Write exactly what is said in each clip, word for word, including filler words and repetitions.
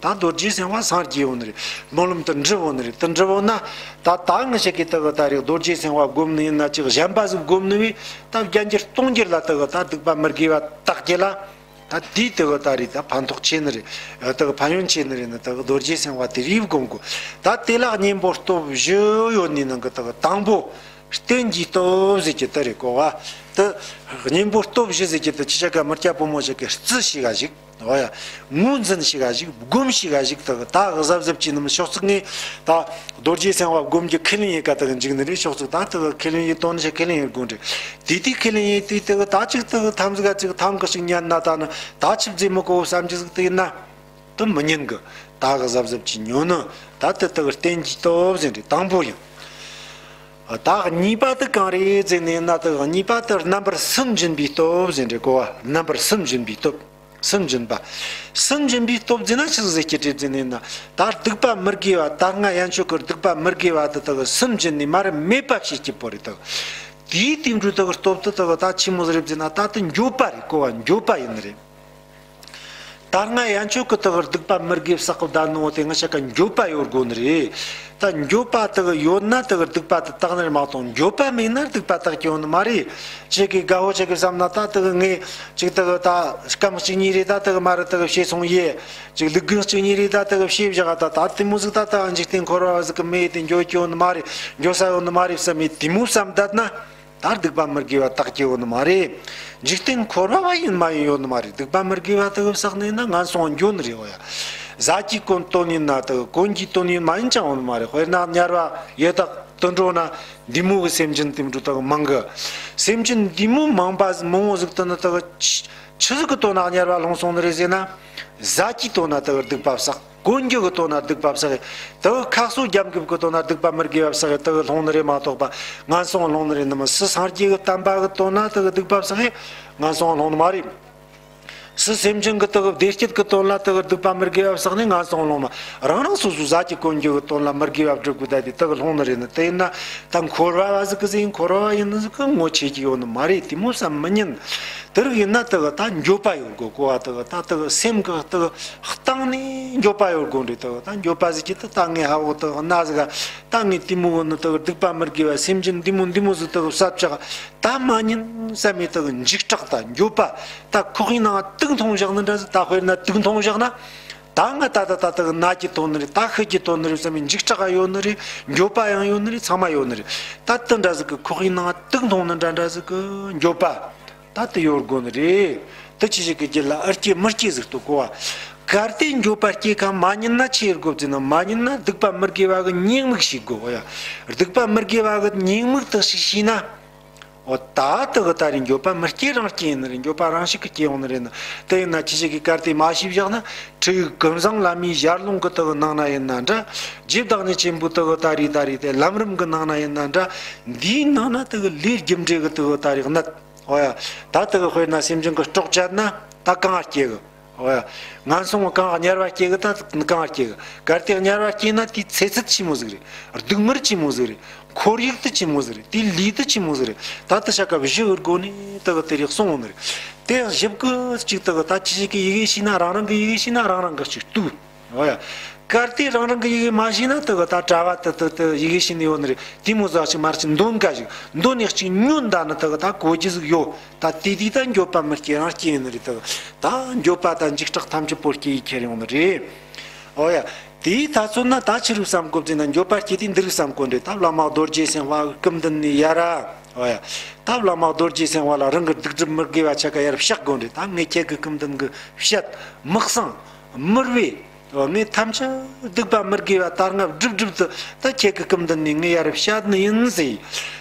ད་རྡོ་རྗེ་སེམས་དཔའ་སངས་རྒྱས་ཡོང་ནི་རེད། སྨོན་ལམ་དུ་འགྲུབ་ཡོང་ནི་རེད། དུ་འགྲུབ་ཡོང་ན། ད་ད་ང་ཞིག་གིས་དེ་གི་ད་རེས་རྡོ་རྗེ་སེམས་དཔའ་བསྒོམ་ནི་ཡིན་ན་ཅིག་གཞན་པ་ཟིག་བསྒོམ་ནི་བས་ད་བརྒྱ་འགྱུར་སྟོང་འགྱུར་ལ་དེ་གི་ད་སྡིག་པ་མི་དགེ་བ་དག་གི་ལ། ད་དེའི་དེ་གི་ད་རེས་ད་ཕན་ཐོགས་ཆེ་ནི་རེད། དེ་གི་ཕན་ཡོན་ཆེ་ནི་རེད་ན་དེ་གི་རྡོ་རྗེ་སེམས་དཔའ་དེ་རིགས་བསྒོམ་དགོས། ད་དེ་ལ་གཉེན་པོ་སྟོབས་བཞི་ཡོད་ནི་ནང་གི་དེ་གི་དང་པོ། རྟེན་གྱི་སྟོབས་ཟེར་གྱི་དེ་རེད་གོ་བ། དེ་གཉེན་པོ་སྟོབས་བཞི་ཟེར་གྱི་དེ་ཅི་བྱ་ག་མི་སྐྱ་ཕོ་མོ་ཞིག་གི་རྩི་ཞིག་ག་ཞིག་འོ་ཡ། ངོས་འཛིན་ཞིག་ག་ཞིག་སྒོམ་ཞིག་ག་ཞིག་དག་ད་གཟབ་གཟབ་ཀྱི་ནམ་ཕྱོགས་ཚིག་ངས་ད་རྡོ་རྗེ་སེམས་དཔའ་སྒོམ་གྱི་ཁས་ལེན་ཡེ་ག་དག་འཇུག་ནི་རེད། ཕྱོགས་ཚིག་ད་དག་ཁས་ལེན་ཡེ་དོན་ཞིག་ཁས་ལེན་ཡེ་དགོས་རེད། དེ་དུས་ཁས་ལེན་ཡེ་དུས་དག་ད་ཅིག་དག་ཐམ་ཟིག་ག་ཅིག་ཐམ་ག་ཞིག་ཉན་ན་ད་ནི་ད་ཆིབས་རྫས་མི་གོ་བསམ་གྱི་ཟིག་དེ་ཡིན་ན་དུ་མི་ཉན་གི། ད་གི་གཟབ་གཟབ་ཀྱི་ཉོ་ནི་ད་དུ་དག་རྟེན་གྱི་སྟོབས་ཟེར་རེད། དང་པོ་ཡིན། ད་གཉིས་པ་དུ་གང་རེད་ཟེར་ནས་ན་དུ་གཉིས་པ་དུ་རྣམ་པར་སུན་འབྱིན་པའི་སྟོབས་ཟེར་རེད་གོ་བ། རྣམ་པར་སུན་འབྱིན་པའི་སྟོབས། སུན་འབྱིན་པ། སུན་འབྱིན་པའི་སྟོབས་ཟེར་ན་ཆི་ཟིག་ཟེར་གྱི་རེད་ཟེར་ནས་ན། ད་སྡིག་པ་མི་དགེ་བ་ད་སྔ་ཡན་ཆོད་ཀྱི་སྡིག་པ་མི་དགེ་བ་དུ་དག་སུན་འབྱིན་ནས་མར་མེད་པ་བྱེད་ཀྱི་པོ་རེད་དག་དེའི་དེ་འཕྲོ་དག་སྟོབས་དུ་དག་ད་ཆི་མོ་ཟིག་རེད་ཟེར་ན་ད་དུ་འགྱོད་པ་རེད་གོ་བ། འགྱོད་པ་ཡིན་ནི་རེད། ད་སྔ་ཡན་ཆོད་ཀྱི་དག་སྡིག་པ་མི་དགེ་བསགས་གི་བསྡད་ནོ་དེ་ང་ཆ་ག་འགྱོད་པ་ཡོད་དགོ་ནི་རེད། ད་འགྱོད་པ་དག་ཡོད་ན་དག་སྡིག་པ་དེ་དག་ནི་མ་གཏོང་། འགྱོད་པ་མེད་ན་སྡིག་པ་དག་གི་ཡོད་ནི་མ་རེད། ཅིག་གི་དགའ་བོ་ཅིག་གི་བསམ་ན་ད་དག་ངས་ཅིག་དག་ད་སྐམ་གཅིག་གཉིས་རེད། ད་དག་མ་རེད་དག་བྱས་སོང་ཡེ། ཅིག་ལུག་གང་གཅིག་གཉིས་རེད། ད་དག་བྱས་བཞག་ད་ད་དེ་མོ་ཟིག་ད་ད་འཇིག་རྟེན་འཁོར་བ་ཟིག་གི་མེད་དེ་འགྱོད་ཀྱི་ཡོད་ནི་མ་རེད། འགྱོད་ས་ཡོད་ནི་མ་རེད་བསམ་མེད་དེ་མོ་བསམ་བསྡད་ན། ད་སྡིག་པ་མི་དགེ་བ་དག་གི་ཡོད་ནི་མ་རེད། འཇིག་རྟེན་འཁོར་བ་བ་ཡིན་མ་ཡིན་ཡོད་ནི་མ་རེད། སྡིག་པ་མི་དགེ་བ་དག་བསགས་ནས་ན་ངན་སོང་འགྱོ་ནི་རེད། འོ་ཡ། ཟ་གྱི་གོན་དོན་ཡིན་ན་དག་གོན་གྱི་དོན་ཡིན་མ་ཡིན་ཅང་ཡོད་ནི་མ་རེད། དཔེར་ན་དམྱལ་བ་ཡི་དྭགས་དུད་འགྲོ་ན་འདི་མོ་གི་སེམས་ཅན་དེ་འདྲ་དག་མང་གི། སེམས་ཅན་འདི་མོ་མང་པ་མང་བོ་ཟིག་དུ་ནི་དག་ཆི་ཆི་ཟིག་གི་དོན་ན་དམྱལ་བ་ལྷུང་སོང་ནི་རེད་ཟེར་ན། ཟ་གྱི་དོན་ན་དག་སྡིག་པ་བསགས། གོན་རྒྱུ་གི་དོན་ན་སྡིག་པ་བསགས་ཡེ། དེ་གི་ཁ་གསོ་རྒྱབ་འགེབས་ཀྱི་དོན་ན་སྡིག་པ་མི་དགེ་བ་བསགས་ཡེ། དེ་གི་ལྷུང་ནི་རེད་མ་གཏོགས་པ་ངན་སོང་ལྷུང་ནི་རེད་ནི་མིན། སུ་སངས་རྒྱས་ཀྱི་བསྟན་པ་གི་དོན་ན་དེ་གི་སྡིག་པ་བསགས་ཡེ། ངན་སོང་ལྷུང་ནི་མ་རེད། སུ་སེམས་ཅན་གྱི་དེ་གི་བདེ་སྐྱིད་ཀྱི་དོན་ལ་དེ་གི་སྡིག་པ་མི་དགེ་བ་བསགས་ནས་ངན་སོང་ལྷུང་མ། རང་རང་སོ་སོའི་ཟ་གི་གོན་རྒྱུ་གི་དོན་ལ་མི་དགེ་བ་སྒྲུབ་དགོས་ད་དེ་དེ་གི་ལྷུང་ནི་རེད་ནི། དེ་ཡིན་ན་ད་འཁོར་བ་བ་ཟིག་གི་ཟིག་འཁོར་བ་བ་ཡིན་ནི་ཟིག་གི་ངོ་ཆེ་གི་ཡོད་ནི་མ་རེད། དེ་མོ་བསམ་མི་ཉན། དེ་རིགས་ཡིན་ན་དེ་གི་ད་འགྱོད་པ་ཡོད་དགོས་གོ་བ། དེ་གི་ད་དེ་གི་སེམས་གི་དེ་གི་གཏིང་ནས་འགྱོད་པ་ཡོད་དགོས་རེད། དེ་གི་ད་འགྱོད་པ་ཟིག་གི་དེ་ད་ངས་ཧ་འོ་དེ་གི་ན་ཟིག་ག་ད་ངས་དེ་མོ་གི་ནི་དེ་གི་སྡིག་པ་མི་དགེ་བ་སེམས་ཅན་འདི་མོ་འདི་མོ་ཟིག་དེ་གི་བསགས་ཆག་ད་མ་ཉན་བསམ་མེད་དེ་གི་འཇིགས་སྐྲག་ད་འགྱོད་པ་ད་ཁོག་གི་ནང་དུག་འཐུང་བཞག་ནི་འདྲ་ཟིག་ད་དཔེར་ན་དུག་འཐུང་བཞག་ན། ད་ང་ད་ད་ད་ད་ན་གྱི་དོན་ནི་རེད། ད་ཤི་གྱི་དོན་ནི་རེད་བསམ་པའི་འཇིགས་སྐྲག་ཡོད་ནི་རེད། འགྱོད་པ་ཡང་ཡོད་ནི་རེད། ཚང་མ་ཡོད་ནི་རེད། ད་དེ་འདྲ་ཟིག་གི་ཁོག་གི་ནང་དུག་འཐུང་ནི་འདྲ་འདྲ་ཟིག་གི་འགྱོད་པ་ད་དེ་ཡོད་དགོས་ནི་རེད། དེ་ཅི་ཞིག་གི་རྒྱུད་ལ་ཨར་སྐྱེ་མི་སྐྱེ་ཟིག་ཏུ་གོ་བ། གལ་ཏེ་འགྱོད་པ་སྐྱེ་ཁ་མ་ཉན་ན་ཆི་ཡེ་དགོས་ཟེར་ན། མ་ཉན་ན་སྡིག་པ་མི་དགེ་བ་གི་ཉེས་དམིགས་ཤེས་དགོས། འོ་ཡ། སྡིག་པ་མི་དགེ་བ་གི་ཉེས་དམིགས་དེ་ཞིག་ཤེས་ན། འོ་ད་དེ་གི་ད་རེས་འགྱོད་པ་མི་སྐྱེ་རང་སྐྱེ་ཡིན་ནི་རེད། འགྱོད་པ་རང་ཞིག་གི་སྐྱེ་ཡོང་ནི་རེད་ནི། དེ་ཡིན་ན་ཅི་ཞིག་གི་གལ་ཏེ་མ་ཤེས་བཞག་ན། ཁྲིད་ཡིག་ཀུན་བཟང་བླ་མའི་ཞལ་ལུང་གི་དེ་གི་ནང་ན་ཡིན་ན་འདྲ། རྗེ་བདག་ཉིད་ཆེན་པོའི་དེ་གི་ད་རེས་ད་རེས་དེ་ལམ་རིམ་གི་ནང་ན་ཡིན་ན་འདྲ། འདིའི་ནང་ན་དེ་གི་ལས་རྒྱུ་འབྲས་གི་དེ་གི་ད་རེས་གནད། འོ་ཡ། ད་དེ་གི་དཔེར་ན་སེམས་ཅན་གི་སྲོག་བཅད་ན་ད་གང་སྐྱེ་གི། འོ་ཡ། ངན་སོང་གང་དམྱལ་བ་སྐྱེ་གི་ད་གང་སྐྱེ་གི། གལ་ཏེ་དམྱལ་བ་སྐྱེ་ན་དེའི་ཚེ་ཚད་ཆི་མོ་ཟིག་རེད། སྡུག་བསྔལ་ཆི་མོ་ཟིག་རེད། ཁོར་ཡུག་དེ་ཆི་མོ་ཟིག་རེད། དེའི་ལུས་དེ་ཆི་མོ་ཟིག་རེད། ད་དེ་ཤ་ཀ་བཞི་བུར་སྒོ་ནས་དེ་གི་དེ་རིགས་གསུངས་ཡོད་ནི་རེད། དེ་ཡང་ཞིབ་གི་ཅིག་དེ་གི་ད་ཅི་ཞིག་གི་ཡི་གེ་ཤེས་ན་རང་རང་གི་ཡི་གེ་ཤེས་ན་རང་རང་གི་ཅིག་བཏུས། འོ་ཡ། གལ་ཏེ་རང་རང་གི་ཡི་གེ་མ་ཤེས་ན་དེ་གི་ད་གྲྭ་བ་དེ་དེ་དེ་ཡི་གེ་ཤེས་ནི་ཡོད་ནི་རེད། དེ་མོ་ཟིག་ཅིག་མར་ཅིག་འདོན་ག་ཞིག་འདོན་ནས་ཅིག་ཉོན་ད་ནི་དེ་གི་ད་གོ་རྒྱུ་ཟིག་ཡོད། ད་དེ་དུས་ད་འགྱོད་པ་མི་སྐྱེ་རང་སྐྱེ་ཡིན་ནི་རེད། ད་ད་འགྱོད་པ་དང་འཇིགས་སྐྲག་ཐམས་ཅད་པོ་སྐྱེ་ཡི་ཁྱེར་ཡོང་ནི་རེད། འོ་ཡ། དེའི་ད་ཚོད་ན་ད་ཆི་རུ་བསམ་གོ་ཟེར་ན། འགྱོད་པ་སྐྱེ་དུས་འདི་རུ་བསམ་གོ་འདྲེ། ད་བླ་མ་རྡོ་རྗེ་སེམས་དཔའ་སྐུ་མདུན་ནས་ཡ་ར། འོ་ཡ། ད་བླ་མ་རྡོ་རྗེ་སེམས་དཔའ་ལ་རང་གི་སྡིག་སྒྲིབ་མི་དགེ་བ་ཆ་ག་ཡར་བཤགས་གོ་འདྲེ། ད་ངས་ཁྱེད་ཀྱི་སྐུ་མདུན་གི་བཤད་མི་གསང་མི་རུས། ངས་ཐམས་ཅད་སྡིག་པ་མི་དགེ་བ་ད་སྔ་སྒྲིབ་སྒྲིབ་ཏུ་ད་ཁྱེད་ཀྱི་སྐུ་མདུན་ནས་ངས་ཡར་བཤད་ནི་ཡིན་ཟེར།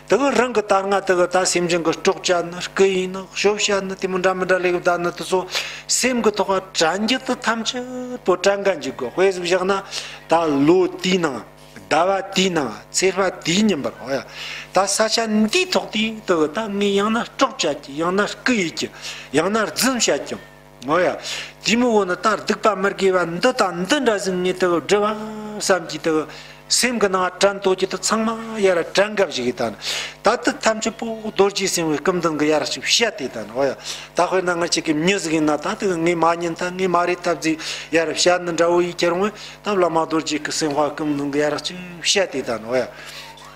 དེ་གི་རང་གི་ད་སྔ་དེ་གི་ད་སེམས་ཅན་གི་སྲོག་བཅད་ནི་རྐུ་ཡིན་ནི་ཤོབ་བཤད་ནི་དེ་མོ་འདྲ་མི་འདྲ་ལས་གི་བསྡད་ནི་དེ་ཚོ་སེམས་གི་ཐོག་ག་དྲན་རྒྱུ་དེ་ཐམས་ཅད་པོ་དྲན་ག་འཇུག་དགོས། དཔེ་ཟིག་བཞག་ན་ད་ལོ་དེའི་ནང་ཟླ་བ་དེའི་ནང་ཚེས་པ་དེའི་ཉིན་པར། འོ་ཡ། ད་ས་ཆ་འདིའི་ཐོག་དེ་དེ་གི་ད་ངས་ཡང་ན་སྲོག་བཅད་ཀྱི། ཡང་ན་རྐུ་ཡེད་ཀྱི། ཡང་ན་རྫུན་བཤད་ཀྱི། འོ་ཡ། དེ་མོ་བོ་ནི་ད་སྡིག་པ་མི་དགེ་བ་འདི་དང་འདི་འདྲ་ཟིག་ངས་དེ་གི་སྒྲུབ་བ་བསམ་གྱི་དེ་གི་ སེམས་ཀྱི་ནང་དྲན་ཏོ་ཅི་ད་ཚང་མ་ཡར་དྲན་ག་བཞག་གི་ད་ནི། ད་དེ་ཐམས་ཅད་པོ་རྡོ་རྗེ་སེམས་དཔའི་སྐུ་མདུན་གྱི་ཡར་ཅིག་བཤད་དེ་ད་ནི། འོ་ཡ། ད་དཔེར་ན་ང་ཅག་གི་མྱི་ཟིག་ཡིན་ན་ད་དེ་ངས་མ་ཉན་ད་ངས་མ་རེད་ད་ཟེར་ཡར་བཤད་ནི་འདྲ་བོ་ཡིན་ཁྱེར་འོང་། ད་བླ་མ་རྡོ་རྗེ་གི་སེམས་དཔའ་སྐུ་མདུན་གྱི་ཡར་ཅིག་བཤད་དེ་ད་ནི། འོ་ཡ།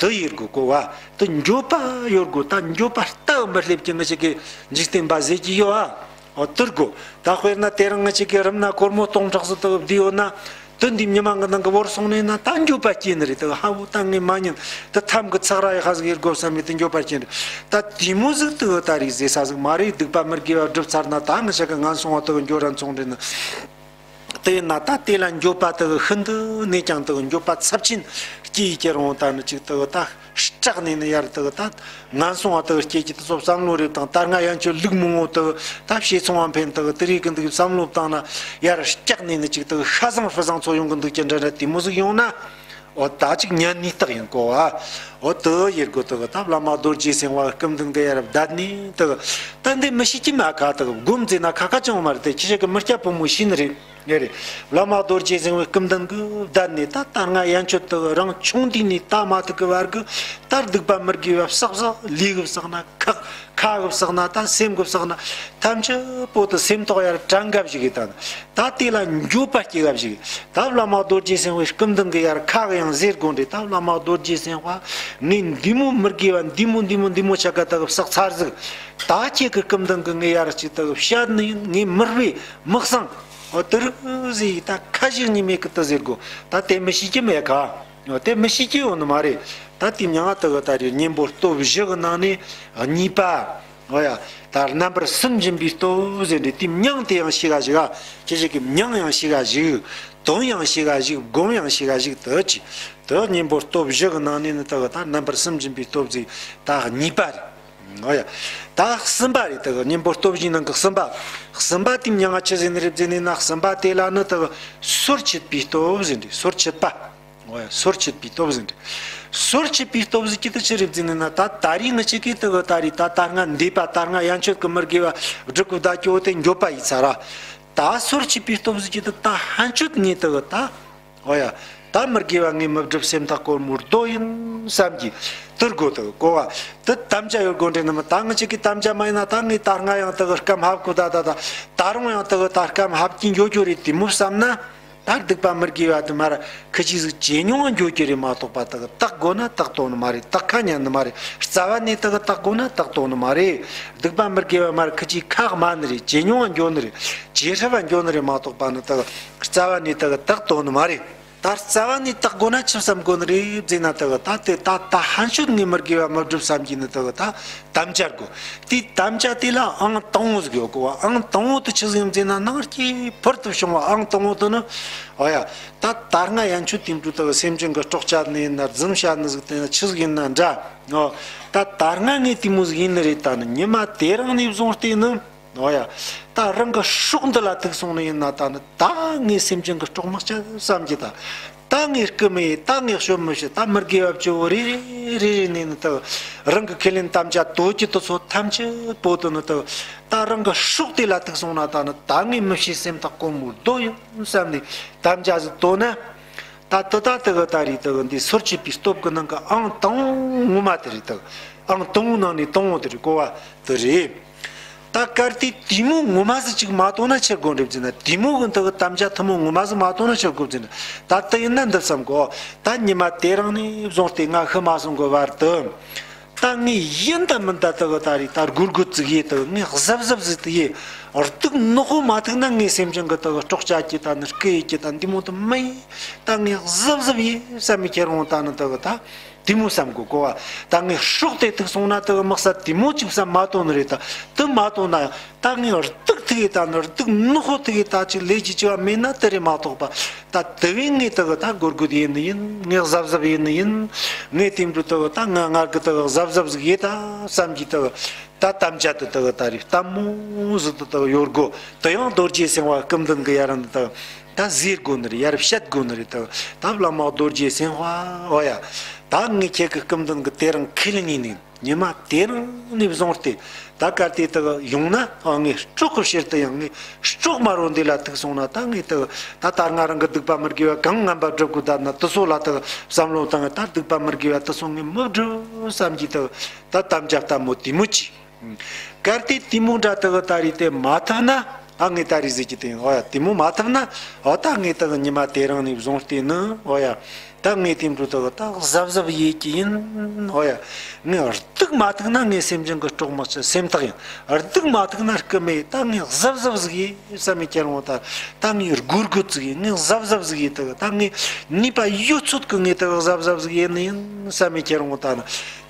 དེ་ཡེད་དགོས་གོ་བ། དེ་འགྱོད་པ་ཡོད་དགོས། ད་འགྱོད་པ་ལྟ་བུ་མི་སླེབས་ཀྱི་ང་ཅག་གི་འཇིག་རྟེན་པ་ཟེར་གྱི་ཡོད་ཨ། འོ་དེར་དགོས། ད་དཔེར་ན་དེ་རིང་ང་ཅག་གི་རུམ་ན་སྒོར་མོ་སྟོང་ཕྲག་ཙམ་དག་བསྡུས་ཡོད་ན། དེ་འདི་ཉི་མ་གི་ནང་གི་བོར་སོང་ནས་ན་ད་འགྱོད་པ་སྐྱེ་ནི་རེད། དེ་ཧ་བོ་ད་ངས་མ་ཉན། དེ་ཐམ་གི་ཚག་ར་ཡི་ཧ་ཟིག་ཡེད་དགོས་བསམ་མེད་དེ་འགྱོད་པ་སྐྱེ་ནི་རེད། ད་དེ་མོ་ཟིག་དེ་ད་རེས་ཟེར་ས་ཟིག་མ་རེད། སྡིག་པ་མི་དགེ་བ་བསྒྲུབས་ཚར་ན་ད་ང་ཅག་གི་ངན་སོང་བ་དེ་འགྱོ་ར་ཚོང་འདྲེན་ནི། དེ་ཡིན་ན་ད་དེ་ལ་འགྱོད་པ་དེ་ཤིན་ཏུ་ནས་ཀྱང་དེ་འགྱོད་པ་ཚབས་ཆེན་སྐྱེ་ཡི་ཁྱེར་འོང་ད་ནི་ཅིག་དེ་ད། སྐྲག་ནས་ནི་ཡར་དེ་ད་ངན་སོང་བ་དེ་སྐྱེ་གི་དེ་ཚོ་བསམ་བློ་རེ་བཏང་། ད་སྔ་ཡན་ཆོད་ལུག་མང་བོ་དེ་ད་བྱས་ཚོང་བ་འཕེན་དེ་དེ་རིགས་ཀྱི་འདུག་བསམ་བློ་བཏང་ན་ཡར་སྐྲག་ནས་ནི་ཅིག་དེ་ཤ་བཟང་ཧྥུ་བཟང་ཚོ་ཡོང་གི་འདུག་ཀྱི་འདྲ་འདྲ་དེ་མོ་ཟིག་ཡོང་ན། འོ་ད་ཅིག་ཉན་ནི་རྟགས་ཡིན་གོ་བ། འོ་དེ་ཡེད་དགོས། དེ་ད་བླ་མ་རྡོ་རྗེ་སེམས་དཔའ་སྐུ་མདུན་གྱི་ཡར་བསྡད་ནས་དེ་ད་འདི་མི་ཤེས་ཀྱི་མ་ཁ་དེ་སྒོམ་ཟེར་ན་ཁ་ཁ་ཅང་མ་རེད། དེ་ཁྱེད་ཅག་གི་མི་སྐྱ་ཕོ་མོ་ཤེས་ནི་རེད། ངེས་རེད། བླ་མ་རྡོ་རྗེ་སེམས་དཔའི་སྐུ་མདུན་གྱི་བསྡད་ནས་ད་ལྟ་སྔ་ཡན་ཆོད་དུ་རང་ཆུང་དུས་ནས་ད་མ་ཐུག་གི་བར་གྱི་ད་སྡིག་པ་མི་དགེ་བ་བསགས་བསགས། ལས་གི་བསགས་ན་ཁག་ཁ་གི་བསགས་ན་ད་སེམས་གི་བསགས་ན་ཐམས་ཅད་པོ་དུ་སེམས་ཐོག་ཡར་དྲན་ག་བཞག་གི་ད་ད་དེ་ལ་འགྱོད་པ་སྐྱེ་ག་བཞག་གི་ད་བླ་མ་རྡོ་རྗེ་སེམས་དཔའི་སྐུ་མདུན་གྱི་ཡར་ཁ་གི་ཡང་ཟེར་དགོས་འདྲེ། ད་བླ་མ་རྡོ་རྗེ་སེམས་དཔའ་ངས་འདི་མོ་མི་དགེ་བ་འདི་མོ་འདི་མོ་འདི་མོ་ཆ་ག་ད་གི་བསགས་ཚར་ཟིག་ད་ཁྱེད་ཀྱི་སྐུ་མདུན་གྱི་ངས་ཡར་ཅིག་ད་གི་བཤད་ནི་ཡིན། ངས་མི་རེད་མི་གསང་། འོ་དེ་རུ་ཟེར་ཡི་ད་ཁ་ཞིག་ཉི་མེད་ཀི་ཏི་ཟེར་དགོས། ད་དེ་མི་ཤེས་ཀྱི་མེད་ཀ། འོ་དེ་མི་ཤེས་ཀྱི་ཡོད་ནི་མ་རེད། ད་དེ་མྱང་ང་ཏི་གི་ད་རེད། གཉེན་པོ་སྟོབས་བཞི་གི་ནང་ནས་གཉིས་པ། འོ་ཡ། ད་རྣམ་པར་སུན་འབྱིན་པའི་སྟོབས་ཟེར་འདི་དེ་མྱང་དེ་ཡང་ཤེས་ག་ཞིག་ག་ཁྱེད་ཞིག་གི་མྱང་ཡང་ཤེས་ག་ཞིག་དོན་ཡང་ཤེས་ག་ཞིག་སྒོམ་ཡང་ཤེས་ག་ཞིག་དེ་ཅི། དེ་གཉེན་པོ་སྟོབས་བཞི་གི་ནང་ནས་ནི་ཏི་གི་ད་རྣམ་པར་སུན་འབྱིན་པའི་སྟོབས་ཟེར་ད་གཉིས་པ་རེད། འོ་ཡ། ད་གསུམ་པ་རེད། དེ་གི་གཉེན་པོ་སྟོབས་བཞིའི་ནང་གི་གསུམ་པ། གསུམ་པ་དེ་མྱང་ང་ཆི་ཟེར་ནི་རེད་ཟེར་ནི་ན། གསུམ་པ་དེ་ལ་ནི་དེ་གི་སོར་ཆུད་པའི་སྟོབས་ཟེར་འདི། སོར་ཆུད་པ། འོ་ཡ། སོར་ཆུད་པའི་སྟོབས་ཟེར་འདི། སོར་ཆུད་པའི་སྟོབས་ཟེར་གྱི་དེ་ཆི་རེད་ཟེར་ནི་ན། ད་ད་རེས་ང་ཅག་གི་དེ་གི་ད་རེས་ད་ད་སྔ་འདས་པ་ད་སྔ་ཡན་ཆོད་གི་མི་དགེ་བ་སྒྲུབ་གི་བསྡད་ཀྱོ་དེ་འགྱོད་པ་ཡི་ཚ་ར། ད་སོར་ཆུད་པའི་སྟོབས་ཟེར་གྱི་དེ་ད་ཕན་ཆོད་ངས་དེ་གི་ད། འོ་ཡ། ད་མི་དགེ་བ་ངས་མི་སྒྲུབ། སེམས་ཐག་གོར་མོར་རྡོ་ཡིན་བསམ་གྱི་དུར་དགོས་དུ་གོ་བ། དུ་དམ་བཅའ་ཡོད་དགོས་འདྲེ་ནི་མི། ད་ངི་ཅིག་གི་དམ་བཅའ་མ་ཡིན་ན་ད་ངས་ད་སྔ་ཡང་དུ་གི་སྐམ་ཧབ་གོ་ད་ད་ད་ད་རུང་ཡང་དུ་གི་ད་སྐམ་ཧབ་ཀྱི་འགྱོ་རྒྱུ་རེད། དེ་མོ་བསམ་ན་ད་སྡིག་པ་མི་དགེ་བ་དུ་མར་ཁི་ཅི་ཟིག་ཇེ་ཉུང་ང་འགྱོ་རྒྱུ་རེད་མ་གཏོགས་པ་དུ་གི་དག་དགོས་ན་དག་དོ་ནི་མ་རེད། དག་ཁ་ཉན་ནི་མ་རེད། རྩ་བ་ནས་དུ་གི་དག་དགོས་ན་དག་དོ་ནི་མ་རེད། སྡིག་པ་མི་དགེ་བ་མར་ཁི་ཅི་ཁག་མ་ནི་རེད། ཇེ་ཉུང་ང་འགྱོ་ནི་རེད། ཇེ་ཧྲ་བ་འགྱོ་ནི་རེད་མ་གཏོགས་པ་ནི་དུ་གི་རྩ་བ་ནས་དུ་གི་དག་དོ་ནི་མ་རེད། ད་རྩ་བ་ནས་དག་དགོས་ན་ཆི་བསམ་དགོས་ནི་རེད་ཟེར་ན། དེ་གི་ད་དེ་ད་ད་ཕན་ཆོད་ངས་མི་དགེ་བ་མི་སྒྲུབ་བསམ་གྱི་ནི་དེ་གི་ད་དམ་བཅའ་དགོས། དེ་དམ་བཅའ་དེ་ལ་ཨང་དང་བོ་ཟིག་ཡོད་གོ། ཨང་དང་བོ་དེ་ཆི་ཟིག་ཡིན་ཟེར་ན། ནང་སྐྱེས་ཕུལ་དུ་བྱུང་བ་ཨང་དང་བོ་དེ་ནི། འོ་ཡ། ད་ད་སྔ་ཡན་ཆོད་དེ་འདྲ་དེ་གི་སེམས་ཅན་གི་སྲོག་བཅད་ནི་ཡིན་ན། རྫུན་བཤད་ནི་ཟིག་དེ་ན་ཆི་ཟིག་ཡིན་ན་འདྲ། འོ། ད་ད་སྔ་ངས་དེ་མོ་ཟིག་ཡིན་ནི་རེད། ད་ནི་ཉི་མ་དེ་རིང་ནས་བཟུང་སྟེ་ནི། འོ་ཡ། ད་རང་གི་སྲོག་འདི་ལ་ཐུག་སོང་ནི་ཡིན་ན། ད་ནི་ད་ངས་སེམས་ཅན་གྱི་སྲོག་མི་གཅོད་བསམ་གྱི་ད། ད་ངས་རྐུ་མི་ཡེད། ད་ངས་གཤོབ་མི་བྱེད། ད་མི་དགེ་བ་བཅུ་བོ་རེ་རེ་རེ་རེ་ནས་ནི་ད་རང་གི་ཁས་ལེན་དམ་བཅའ་དོད་ཀྱི་དེ་ཚོ་ཐམས་ཅད་པོ་དེ་ནི་ད་ད་རང་གི་སྲོག་དེ་ལ་ཐུག་སོང་ན། ད་ནི་ད་ངས་མི་བྱེད། སེམས་ཐག་གོར་མོར་རྡོ་ཡིན་བསམ་ནས་དམ་བཅའ་ཟིག་དོད་ན། ད་དེ་ད་དེ་གི་ད་རེད། དེ་གི་འདི་སོར་ཆུད་པའི་སྟོབས་ཀྱི་ནང་གི་ཨང་དང་པོ་ངོ་མ་དེ་རེད། དེ་གི་ཨང་དང་པོ་ནང་ནས་དང་པོ་དེ་རེད། གོ་བ་དེ་རེད། ད་གལ་ཏེ་དེ་མོ་ངོ་མ་ཟིག་ཅིག་མ་དོ་ན་ཆི་དགོས་འདྲེ་ཟེར་ན། དེ་མོ་གི་འདི་གི་དམ་བཅའ་ཐུན་མོང་ངོ་མ་ཟིག་མ་དོ་ན་ཆི་དགོས་ཟེར་ན། ད་དེ་ཡིན་ན་འདི་བསམ་གོ། ད་ཉི་མ་དེ་རིང་ནས་བཟུང་སྟེ་ང་ཤི་མ་སོང་གི་བར་དུ། ད་ངས་ཡིན་ད་མིན་ད་དེ་གི་ད་རེད། ད་སྒོར་སྒོར་ཙིག་ཡེད། དེ་གི་ངས་གཟབ་གཟབ་ཟིག་དེ་ཡེད། སྡུག་ནག་པོ་མ་ཐུག་ན་ངས་སེམས་ཅན་གི་དེ་གི་སྲོག་གཅོད་རྒྱུ་ད་ནི་རྐུ་ཡེད་རྒྱུ་ད་འདི་མོ་དེ་མི་ཡེད། ད་ངས་གཟབ་གཟབ་ཡེད་བསམ་མི་ཁྱེར་འོང་ད་ནི་དེ་གི་ད་དེ་མོ་བསམ་དགོས་གོ་བ། ད་ངས་སྲོག་དེ་ཐུག་སོང་ན་དེ་གི་དམིགས་བསལ་དེ་མོ་ཅིག་བསམ་མ་དོ་ནི་རེད། ད་དེ་མ་དོ་ན་ཡང་ད་ངས་སྡུག་ཐུག་ཡེད། ད་ནི་སྡུག་ནག་པོ་ཐུག་ཡེད། ད་ཅིག་ལས་ཀྱི་བྱ་བ་མེད་ན་དེ་རེད་མ་གཏོགས་པ། ད་དེ་བས་ངས་དེ་གི་ད་སྒོར་སྒོར་ཡེད་ནི་ཡིན། ངས་གཟབ་གཟབ་ཡེད་ནི་ཡིན། ངས་དེ་འདྲ་དེ་གི་ད་ང་ངར་གི་དེ་གི་གཟབ་གཟབ་ཟིག་ཡེད་ད་བསམ་གྱི་དེ་གི་ད་དམ་བཅའ་དེ་དེ་གི་ད་རེད། ལྟད་མོ་ཟིག་དེ་དེ་གི་ཡོད་དགོས། དེ་ཡང་རྡོ་རྗེ་སེམས་དཔའ་སྐུ་མདུན་གྱི་ཡར་འདི་དེ་གི་ད་ཟེར་དགོས་ནི་རེད། ཡར་བཤད་དགོས་ནི་རེད། དེ་གི་ད་བླ་མ་རྡོ་རྗེ་སེམས་དཔའ། འོ་ཡ། ད་ངས་ཁྱེད་ཀྱི་སྐུ་མདུན་གྱི་དེ་རིང་ཁས་ལེན་ཡིན་ནི། ཉི་མ་དེ་རིང་ནས་བཟུང་སྟེ་ད་གལ་ཏེ་དག་ཡོང་ན། ཨ། ངས་སྲོག་གི་ཕྱིར་དུ་ཡང་། ངས་སྲོག་མ་རོ་འདི་ལ་ཐུག་སོང་ན། ད་ངས་དག་ད་ད་སྔ་རང་གི་སྡིག་པ་མི་དགེ་བ་གང་ངན་པ་སྒྲུབ་དགོས་ད་ན་དེ་ཚོ་ལ་དག་བསམ་བློ་བཏང་། ད་སྡིག་པ་མི་དགེ་བ་དེ་ཚོ་ངས་མི་སྒྲུབ་བསམ་གྱི་དག་ད་དམ་བཅའ་ལྟ་མོ་དེ་མོ་གྱིས། གལ་ཏེ་དེ་མོ་འདྲ་དག་ད་རེས་དེ་མ་ཐུབ་ན། ཨ། ངས་ད་རེས་ཟེར་གྱི་དེ་ཡིན། འོ་ཡ། དེ་མོ་མ་ཐུབ་ན། འོ། ད་ངས་དག་ཉི་མ་དེ་རིང་ནས་བཟུང་སྟེ་ནི། འོ་ཡ། ད་ངས་དེ་འདྲ་དག་ད་གཟབ་གཟབ་ཡེད་ཀྱི་ཡིན། འོ་ཡ། ངས་སྡིག་མ་ཐུག་ན་ངས་སེམས་ཅན་གྱི་སྲོག་མི་གཅོད། སེམས་ཐག་ཡིན། སྡིག་མ་ཐུག་ན་རྐུ་མེད། ད་ངས་གཟབ་གཟབ་ཟིག་ཡེད་བསམ་མི་ཁྱེར་འོང་། ད་ད་ངས་སྒོར་སྒོར་ཟིག་ཡེད། ངས་གཟབ་གཟབ་ཟིག་ཡེད། དག་ད་ངས་ནུས་པ་ཡོད་ཚོད་ཀྱི་ངས་དག་གཟབ་གཟབ་ཟིག་ཡེད་ནི་ཡིན་བསམ་མི་ཁྱེར་འོང་། ད་ནི་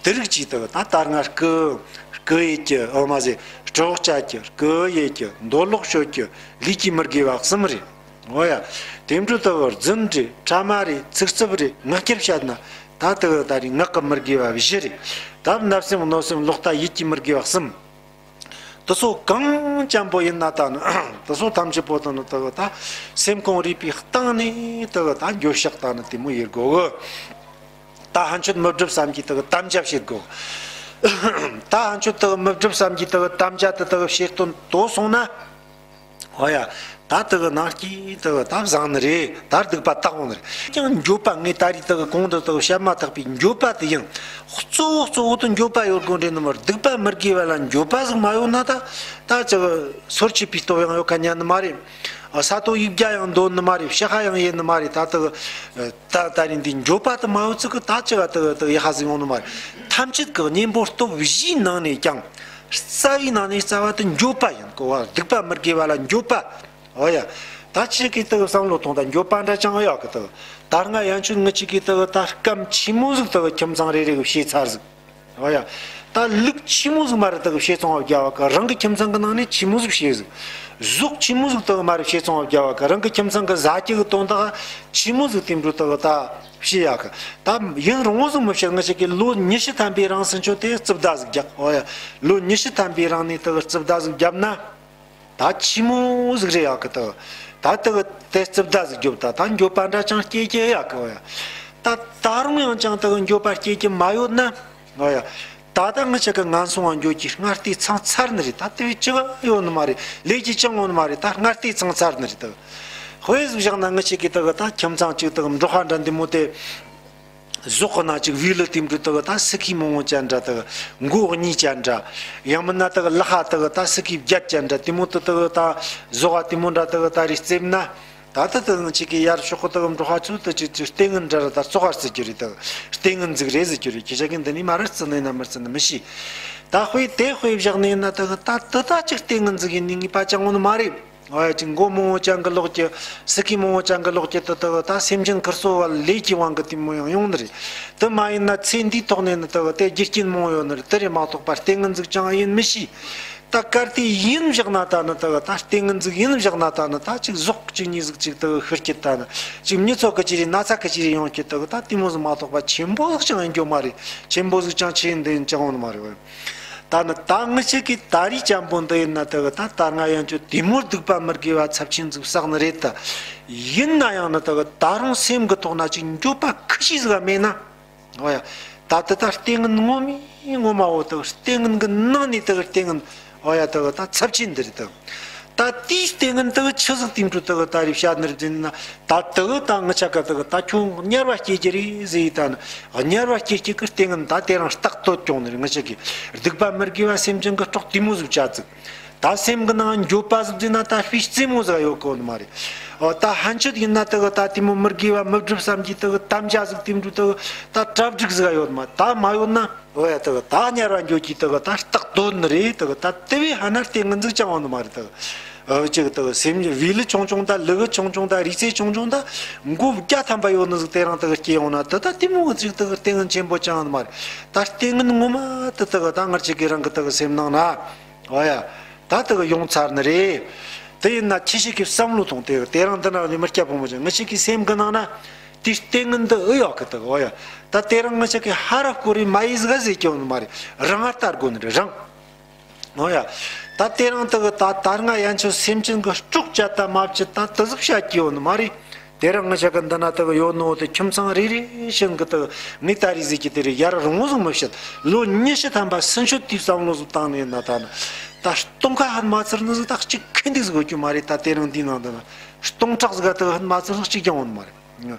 དེ་རིགས་ཀྱིས་དག་ད་ད་སྔ་རྐུ་རྐུ་ཡེད་ཀྱི། འོ་མ་ཟེར། སྲོག་བཅད་ཀྱི། རྐུ་ཡེད་ཀྱི། འདོད་ལོག་སྤྱོད་ཀྱི། ལས་ཀྱི་མི་དགེ་བ་གསུམ་རེད། འོ་ཡ། དེ་འདྲ་དག་རྫུན་རེད། ཕྲ་མ་རེད། ཚིག་རྩུབ་རེད། ངག་འཁྱལ་བཤད་ན། ད་དག་ད་རེས་ངག་གི་མི་དགེ་བ་བཞི་རེད། ད་བརྣབ་སེམས། གནོད་སེམས། ལོག་ལྟ། ཡིད་ཀྱི་མི་དགེ་བ་གསུམ། དེ་ཚོ་གང་ཅན་པོ་ཡིན་ན་ད་ནི་དེ་ཚོ་ཐམས་ཅད་པོ་དེ་ནི་དག་ད་སེམས་ཁོང་རུས་པའི་གཏིང་ནས་དག་ད་འགྱོད་བཤགས་ད་ནི་དེ་མོ་ཡེད་དགོས་གི། ད་ཕན་ཆོད་མི་སྒྲུབ་བསམ་གྱི་དག་དམ་བཅའ་བྱེད་དགོས། ད་ཕན་ཆོད་དག་མི་སྒྲུབ་བསམ་གྱི་དག་དམ་བཅའ་དེ་དག་བྱེད་དོན་དོ་སོང་ན། འོ་ཡ། ད་དག་ནང་སྐྱིད་དག་ད་བཟང་ནི་རེད། ད་སྡིག་པ་དག་འོང་ནི་རེད། ཀྱང་འགྱོད་པ། ངས་ད་རེས་དག་གོང་དུ་དག་བཤད་མ་ཐག་པའི་འགྱོད་པ་དེ་ཡང་གཙོ་བོ་གཙོ་བོ་དེ་འགྱོད་པ་ཡོད་དགོས་འདྲེ་ནི་མ། སྡིག་པ་མི་དགེ་བ་ལ་འགྱོད་པ་ཟིག་མ་ཡོད་ན། ད་ད་ཅིག་སོར་ཆུད་པའི་སྟོབས་ཡང་ཡོད་ཁ་ཉན་ནི་མ་རེད། ས་རྡོ་ཡིབ་རྒྱ་ཡང་འདོད་ནི་མ་རེད། ཕྱི་ཁ་ཡང་ཡེད་ནི་མ་རེད། ད་དག་ད་ད་རེས་འདི་འགྱོད་པ་དེ་མ་ཡོད་ཚིག་གི་ད་ཅི་ག་དག་དག་ཡ་ཧ་ཟིག་ཡོང་ནི་མ་རེད། ཐམས་ཅད་ཀྱི་གཉེན་པོ་སྟོབས་བཞིའི་ནང་ནས་ཀྱང་རྩ་བའི་ནང་ནས་རྩ་བ་དེ་འགྱོད་པ་ཡིན་གོ་བ། སྡིག་པ་མི་དགེ་བ་ལ་འགྱོད་པ། འོ་ཡ། ད་ཁྱེད་ཀྱིས་དག་བསམ་བློ་ཐོངས། ད་འགྱོད་པ་འདྲ་ཅང་ཡོད་གི། དག་ད་སྔ་ཡན་ཆོད་ངེད་ཅག་གིས་དག་ད་སྐམ་ཆེན་མོ་ཟིག་དག་ཁྱིམ་ཚང་རེ་རེ་གི་བྱས་ཚར་ཟིག། འོ་ཡ། ད་ལུག་ཆི་མོ་ཟིག་མ་རེད་དག་བྱས་ཚང་བ་རྒྱ་བ་ག། རང་གི་ཁྱིམ་ཚང་གི་ནང་ནས་ཆི་མོ་ཟིག་བྱས་ཟིག། ཟོག་ཆི་མོ་ཟིག་དག་མ་རེད་བྱས་ཚང་བ་རྒྱ་བ་ག། རང་གི་ཁྱིམ་ཚང་གི་ཟ་རྒྱུ་གི་དོན་དག་ཆི་མོ་ཟིག་དེ་འདྲ་དག་ད་བྱས་ཡ་གི། ད་ཡུན་རིང་བོ་ཟིག་མི་བྱེད། ང་ཅག་གིས་ལོ་ཉི་ཤུ་ཐམ་པའི་རིང་ཟིན་ཆོག་དེ་རྩིབ་ཟླ་ཟིག་རྒྱག། འོ་ཡ། ལོ་ཉི་ཤུ་ཐམ་པའི་རིང་ནས་དག་རྩིབ་ཟླ་ཟིག་བརྒྱབ་ན། ད་ཆི་མོ་ཟིག་རེད་ཡ་གི། དག་ད་དག་དེ་རྩིབ་ཟླ་ཟིག་རྒྱོབ། ད་ད་འགྱོད་པ་འདྲ་ཅང་སྐྱེ་སྐྱེ་ཡ་གི། འོ་ཡ། ད་ད་རུང་ཡང་ཅང་དག་འགྱོད་པ་སྐྱེ་སྐྱེ་མ་ཡོད་ན། འོ་ཡ། ད་ད་ང་ཅག་གི་ངན་སོང་བ་འགྱོད་ཀྱི་སྔ་ལྟས་ཚང་ཚར་ནི་རེད། ད་དེ་བས་ཅི་ག་ཡོད་ནི་མ་རེད། ལས་ཀྱི་ཅང་ཡོད་ནི་མ་རེད། ད་སྔ་ལྟས་ཚང་ཚར་ནི་རེད། དག་དཔེ་ཟིག་བཞག་ན་ང་ཅག་གི་དག་ད་ཁྱིམ་ཚང་གཅིག་དག་འབྲོག་ཁ་འདྲ་འདི་མོ་དེ། ཟོག་གི་ནང་ཅིག་བུ་ལི་དེ་འདྲ་དག་ད་སི་ཁི་མང་བོ་ཅན་འདྲ་དག་མགོ་གཉིས་ཅན་འདྲ། ཡང་མིན་ན་དག་ལག་ཁ་དག་ད་སི་ཁི་བརྒྱད་ཅན་འདྲ། དེ་མོ་དེ་དག་ད་ཟོག་ག་དེ་མོ་འདྲ་དག་ད་རེ་རྩེབ་ན། ད་ད་དེ་ང་ཅག་གི་ཡར་ཕྱོགས་གི་དག་འབྲོག་ཁ་ཚོ་དེ་ཅིག་ཅིག་ལྟས་ངན་འདྲ་ར་ད་བཙོག་པ་རྩི་རྒྱུ་རེད། དག་ལྟས་ངན་ཟིག་རེད་ཟེར་རྒྱུ་རེད། ཁྱེད་ཅག་གིས་འདི་ནས་མར་ར་རྩི་ནི་ཡིན་ན་མི་རྩི་ནི་མི་ཤེས། ད་དཔེ་དེ་དཔེ་བཞག་ནི་ཡིན་ན་དག་ད་དེ་ད་ཅིག་ལྟས་ངན་ཟིག་ཡིན་ནི་ངེས་པ་ཅང་ཡོད་ནི་མ་རེད། འོ་ཡ། ཅིག་མགོ་མང་བོ་ཅན་གི་ལོག་གི། སི་ཁི་མང་བོ་ཅན་གི་ལོག་གི་དེ་དག་ད་སེམས་ཅན་ཁུར་སོ་བ་ལས་ཀྱི་དབང་གིས་དེ་མོ་ཡང་ཡོང་ནི་རེད། དེ་མ་ཡིན་ན་ཚེ་འདིའི་ཐོག་ནས་ནི་དག་དེ་རྒྱུ་རྐྱེན་མང་བོ་ཡོད་ནི་རེད། དེ་རེད་མ་གཏོགས་པ་ལྟས་ངན་ཟིག་ཅང་ཡིན་མི་ཤེས། ད་གལ་ཏེ་ཡིན་བཞག་ན་ད་ནི་དག་ད་ལྟས་ངན་ཟིག་ཡིན་བཞག་ན་ད་ནི་ད་ཅིག་ཟོག་གཅིག་གཉིས་ཟིག་ཅིག་དག་ཤི་རྒྱུ་ད་ནི་ཅིག་མྱི་ཚོ་གི་ཅི་རེད་ན་ཚ་གི་ཅི་རེད་ཡོང་རྒྱུ་དག་ད་དེ་མོ་ཟིག་མ་གཏོགས་པ་ཆེན་པོ་ཟིག་ཅང་ཡིན་རྒྱུ་མ་རེད། ཆེན་པོ་ཟིག་ཅང་ཆེ་ཡིན་འདི་ཡིན་ཅང་ཡོད་ནི་མ་རེད། ད་ནི་ད་ང་ཅག་གི་ད་རེས་ཅན་པོ་འདི་ཡིན་ན་དག་ད་ད་སྔ་ཡན་ཆོད་དེ་མོར་སྡིག་པ་མི་དགེ་བ་ཚབས་ཆེན་ཟིག་བསགས་ནི་རེད། ད་ཡིན་ན་ཡང་ནི་དག་ད་རུང་སེམས་གི་ཐོག་ན་ཅིག་འགྱོད་པ་ཁུ་ཤི་ཟིག་མེད་ན། འོ་ཡ། ད་དེ་ད་ལྟས་ངན་ངོ་མའི་ངོ་མ་བོ་དག་ལྟས་ངན་གི་ནང་ནས་དག་ལྟས་ངན། འོ་ཡ། དག་ད་ཚབས་ཆེན་འདི་རེད་དག་ད་དེའི་ལྟས་ངན་དག་ཆི་ཟིག་དེ་འདྲ་དག་ད་རེས་བཤད་ནི་རེད་ཟེར་ན། ད་དག་ད་ང་ཅག་ག་དག་ད་ཁྱོད་དམྱལ་བ་སྐྱེ་རྒྱུ་རེད་ཟེར་ཡི་ད་ནི། དམྱལ་བ་སྐྱེ་སྐྱེ་གི་ལྟས་ངན་ད་དེ་རིང་རྟག་ཏུ་བྱུང་ནི་རེད། ང་ཅག་གི་སྡིག་པ་མི་དགེ་བ་སེམས་ཅན་གི་སྲོག་དེ་མོ་ཟིག་བཅད་ཟིག་ད་སེམས་གི་ནང་འགྱོད་པ་ཟིག་ཟེར་ན་ད་དཔེ་རྩེ་མོ་ཟིག་ཡོད་གོ་ནི་མ་རེད། འོ་ད་ཕན་ཆོད་ཡིན་ན་དག་ད་དེ་མོ་མི་དགེ་བ་མི་སྒྲུབ་བསམ་གྱི་དག་དམ་བཅའ་ཟིག་དེ་འདྲ་དག་ད་གྲ་སྒྲིག་ཟིག་ཡོད་མ། ད་མ་ཡོད་ན། འོ་ཡ། དག་ད་དམྱལ་བ་འགྱོ་གི་དག་ད་རྟག་དོན་ནི་རེད། དག་ད་དེ་བས་ཧ་ན་ལྟས་ངན་ཟིག་ཅང་ཡོད་ནི་མ་རེད། དག་འོ་ཅིག་དག་སེམས་བུ་ལི་ཆུང་ཆུང་ད་ལུ་གུ་ཆུང་ཆུང་ད་རུས་ཚོགས་ཆུང་ཆུང་ད་མགོ་བརྒྱ་ཐམ་པ་ཡོད་ནི་ཟིག་དེ་རིང་དག་སྐྱེ་ཡོང་ན་དེ་ད་དེ་མོ་ཅིག་དག་ལྟས་ངན་ཆེན་པོ་ཅང་ཡོད་ནི་མ་རེད། ད་ལྟས་ངན་ངོ་མ་དེ་དག་ད་ང་ཅག་གི་རང་གི་དག་སེམས་ནང་ན། འོ་ཡ། ད་དེ་གི་ཡོང་ཚར་ནི་རེད། དེ་ཡིན་ན་ཁྱེད་ཅག་གིས་བསམ་བློ་ཐོངས་ཏེ། དེ་རིང་འདི་ན་ནི་མི་སྐྱ་ཕོ་མོ་ཅན་ང་ཅག་གི་སེམས་གི་ནང་ན་དེ་ལྟས་ངན་འདི་ཨེ་ཡོད་གི་དག་འོ་ཡ། ད་དེ་རིང་ང་ཅག་གིས་ཧ་ར་ཀོ་རེ་མ་ཡིས་ག་ཟེར་གྱི་ཡོད་ནི་མ་རེད། རང་ང་ལྟ་དགོས་ནི་རེད་རང་། འོ་ཡ། ད་དེ་རིང་དེ་གི་ད་ད་སྔ་ཡན་ཆོད་སེམས་ཅན་གི་སྲོག་བཅད་ད་མ་བཅད་ད་དེ་ཟིག་བཤད་ཀྱི་ཡོད་ནི་མ་རེད། དེ་རིང་ང་ཅག་གི་འདི་ན་དག་ཡོད་ནོ་དེ་ཁྱིམ་ཚང་རེ་རེ་བཞིན་གི་དག་ངས་ད་རེས་ཟིག་གི་དེ་རེ་ཡར་རུང་ཟིག་མི་བཤད། ལོ་ཉི་ཤུ་ཐམ་པ་སུན་ཆོད་དེའི་བསམ་བློ་ཟིག་བཏང་ནས་ན་ད་ན་ད་སྟོང་ཁ་ཧན་མ་ཚར་ནི་ཟིག་ད་གཅིག་ཁེ་འདུག་ཟིག་ཡོད་རྒྱུ་མ་རེད། ད་དེ་རིང་འདིའི་ནང་དུ་ན་སྟོང་ཕྲག་ཟིག་ག་དག་ཧན་མ་ཚར་ནི་གཅིག་ཀྱང་ཡོད་ནི་མ་རེད།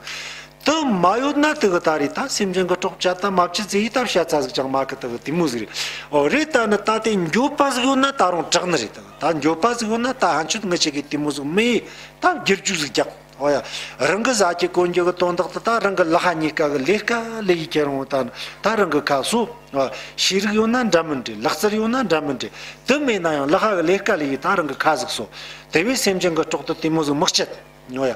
དུ་མ་ཡོད་ན་དུ་གི་ད་རེས་ད་སེམས་ཅན་གི་གྲོགས་བྱ་ད་མ་བྱེད་ཟེར་ཡི་ད་བཤད་ཚ་ཟིག་ཅང་མ་གི་དུ་གི་དེ་མོ་ཟིག་རེད། ཨོ་རེད། ད་ནི་ད་དེ་འགྱོད་པ་ཟིག་ཡོད་ན་ད་རུང་དྲག་ནི་རེད། དུ་ད་འགྱོད་པ་ཟིག་ཡོད་ན་ད་ཧན་ཆོད་ངི་ཆེ་གི་དེ་མོ་ཟིག་མི་ཡི་ད་བསྒྱུར་བཅུག་ཟིག་རྒྱག། ཨོ་ཡ། རང་གི་ཟ་གི་གོན་རྒྱུ་གི་དོན་དག་ཏུ་ད་རང་གི་ལག་ཁ་གཉིས་ཀ་གི་ལས་ཀ་ལས་ཡི་ཁྱེར་འོང་ད་ནི་ད་རང་གི་ཁ་གསོ། ཨོ་ཤེས་རིག་ཡོད་ན་འདྲ་མི་འདྲ། ལག་རྩལ་ཡོད་ན་འདྲ་མི་འདྲ། དུ་མེད་ན་ཡང་ལག་ཁ་གི་ལས་ཀ་ལས་ཡི་ད་རང་གི་ཁ་ཟིག་གསོ། དེ་བས་སེམས་ཅན་གི་གྲོགས་དུ་དེ་མོ་ཟིག་མི་སྤྱད། ཨོ་ཡ།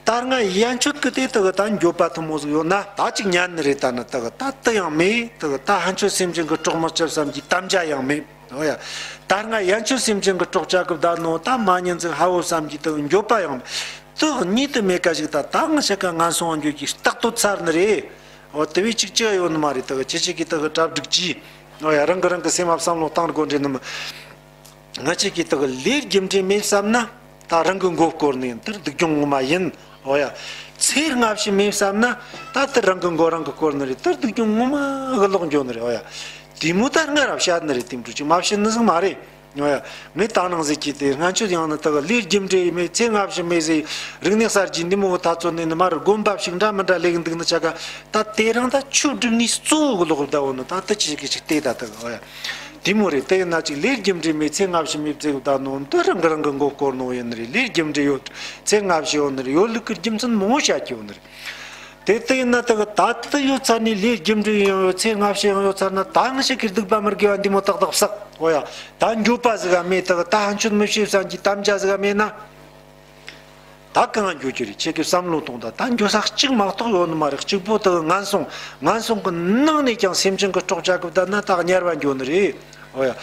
ད་སྔ་ཡན་ཆོད་ཀི་དེ་དག་ད་འགྱོད་པ་ཐུ་མོ་ཟིག་ཡོད་ན་ད་ཅིག་ཉན་ནི་རེད། ད་ནི་དག་ད་དུ་ཡང་མེད། དག་ད་ཧན་ཆོད་སེམས་ཅན་གི་གྲོགས་མི་བྱེད་བསམ་གྱི་དམ་བཅའ་ཡང་མེད། ཨོ་ཡ། ད་སྔ་ཡན་ཆོད་སེམས་ཅན་གི་གྲོགས་བྱ་གི་བསྡད་ནོ་ད་མ་ཉན་ཟིག་ཧ་བོ་བསམ་གྱི་དག་འགྱོད་པ་ཡང་མེད། དག་གཉིས་དུ་མེད་ཀ་ཞིག་ད་ད་ང་ཤ་ཀ་ངན་སོང་འགྱོད་ཀྱི་རྟག་ཏུ་ཚར་ནི་རེད། ཨོ་དེ་བས་ཅིག་ཅི་ཡོད་ནི་མ་རེད། དག་ཁྱེད་ཅིག་གི་དག་གྲ་སྒྲིག་གྱིས། ཨོ་ཡ། རང་གི་རང་གི་སེམས་མ་བསམ་བློ་བཏང་དགོས་འདྲེ་ནི་མི། ང་ཅག་གིས་དག་ལས་རྒྱུ་འབྲས་མེད་བསམ་ན་ད་རང་གི་མགོ་སྐོར་ནི་ཡིན། དེར་སྡུག་གྱོང་ངོ་མ་ཡིན། ཨོ་ཡ། ཚེ་སྔ་ཕྱི་མེད་བསམ་ན་ད་དེར་རང་གི་མགོ་རང་གི་སྐོར་ནི་རེད། དེར་སྡུག་གྱོང་ངོ་མ་གི་ལོག་འགྱོ་ནི་རེད། ཨོ་ཡ། དེ་མོ་ད་སྔ་ར་བཤད་ནི་རེད། དེ་འགྲུབ་ཅིག་མ་བཤད་ནི་ཟིག་མ་རེད། ཨོ་ཡ། ངས་ད་ནང་ཟིག་གིས་དེ་སྔ་ཆོས་ཡང་ནི་དག་ལས་རྒྱུ་འབྲས་མེད་ཚེ་སྔ་ཕྱི་མེད་ཟེར། རིག་གནས་གསར་བརྗེ་འདི་མོ་ད་ཚོ་ནས་ནི་མར་དགོན་པ་ཞིག་འདྲ་མི་འདྲ་ལས་འདུག་ནི་ཆ་ག་ད་དེ་རང་ད་ཆོས་སྒྲུབ་ནི་གཙོ་བོ་གི་ལོག་བསྡད་འོ་ནི་ད་དེ་ཅིག་གི་ཅིག་བལྟས་ད་དག་ཨོ་ཡ། དེ་མོ་རེད། དེ་ཡིན་ན་ཅིག་ལས་རྒྱུ་འབྲས་མེད་ཚེ་སྔ་ཕྱི་མེད་ཟེར་གི་བསྡད་ནོ་འདི་རང་གི་རང་གི་མགོ་སྐོར་ནོ་ཡིན་ནི་རེད། ལས་རྒྱུ་འབྲས་ཡོད་ཚེ་སྔ་ཕྱི་ཡོད་ནི་རེད། ཡོད་ལུགས་ཀྱི་རྒྱུ་མཚན་མང་བོ་བཤད་ཀྱི་ཡོད་ནི་རེད། དེ་ལྟ་ཡིན་ན་དག་ད་ལྟ་ཡོད་ཚར་ནས་ལས་རྒྱུ་འབྲས་ཡང་ཡོད་ཚེ་སྔ་ཕྱི་ཡང་ཡོད་ཚར་ན་ད་ང་ཞིག་གི་སྡིག་པ་མི་དགེ་བ་འདི་མོ་ཏག་ཏག་བསགས། ཨོ་ཡ། ད་འགྱོད་པ་ཟིག་ག་མེད། དག་ད་ཧན་ཆོད་མི་ཤེས་བསམ་གྱི་དམ་བཅའ་ཟིག་ག་མེད་ན། ད་གང་འགྱོད་རྒྱུ་རེད། ཁྱེད་ཀྱི་བསམ་བློ་གཏོང་ད། ད་འགྱོད་ས་གཅིག་མ་གཏོགས་ཡོད་ནི་མ་རེད། གཅིག་པོ་དག་ངན་སོང་། ངན་སོང་གི་ནང་ནས་ཀྱང་སེམས་ཅན་གྱི་སྲོག་བཅད་གི་བསྡད་ན་ད་དམྱལ་བ་འགྱོ་ནི་རེད། ཨོ་ཡ།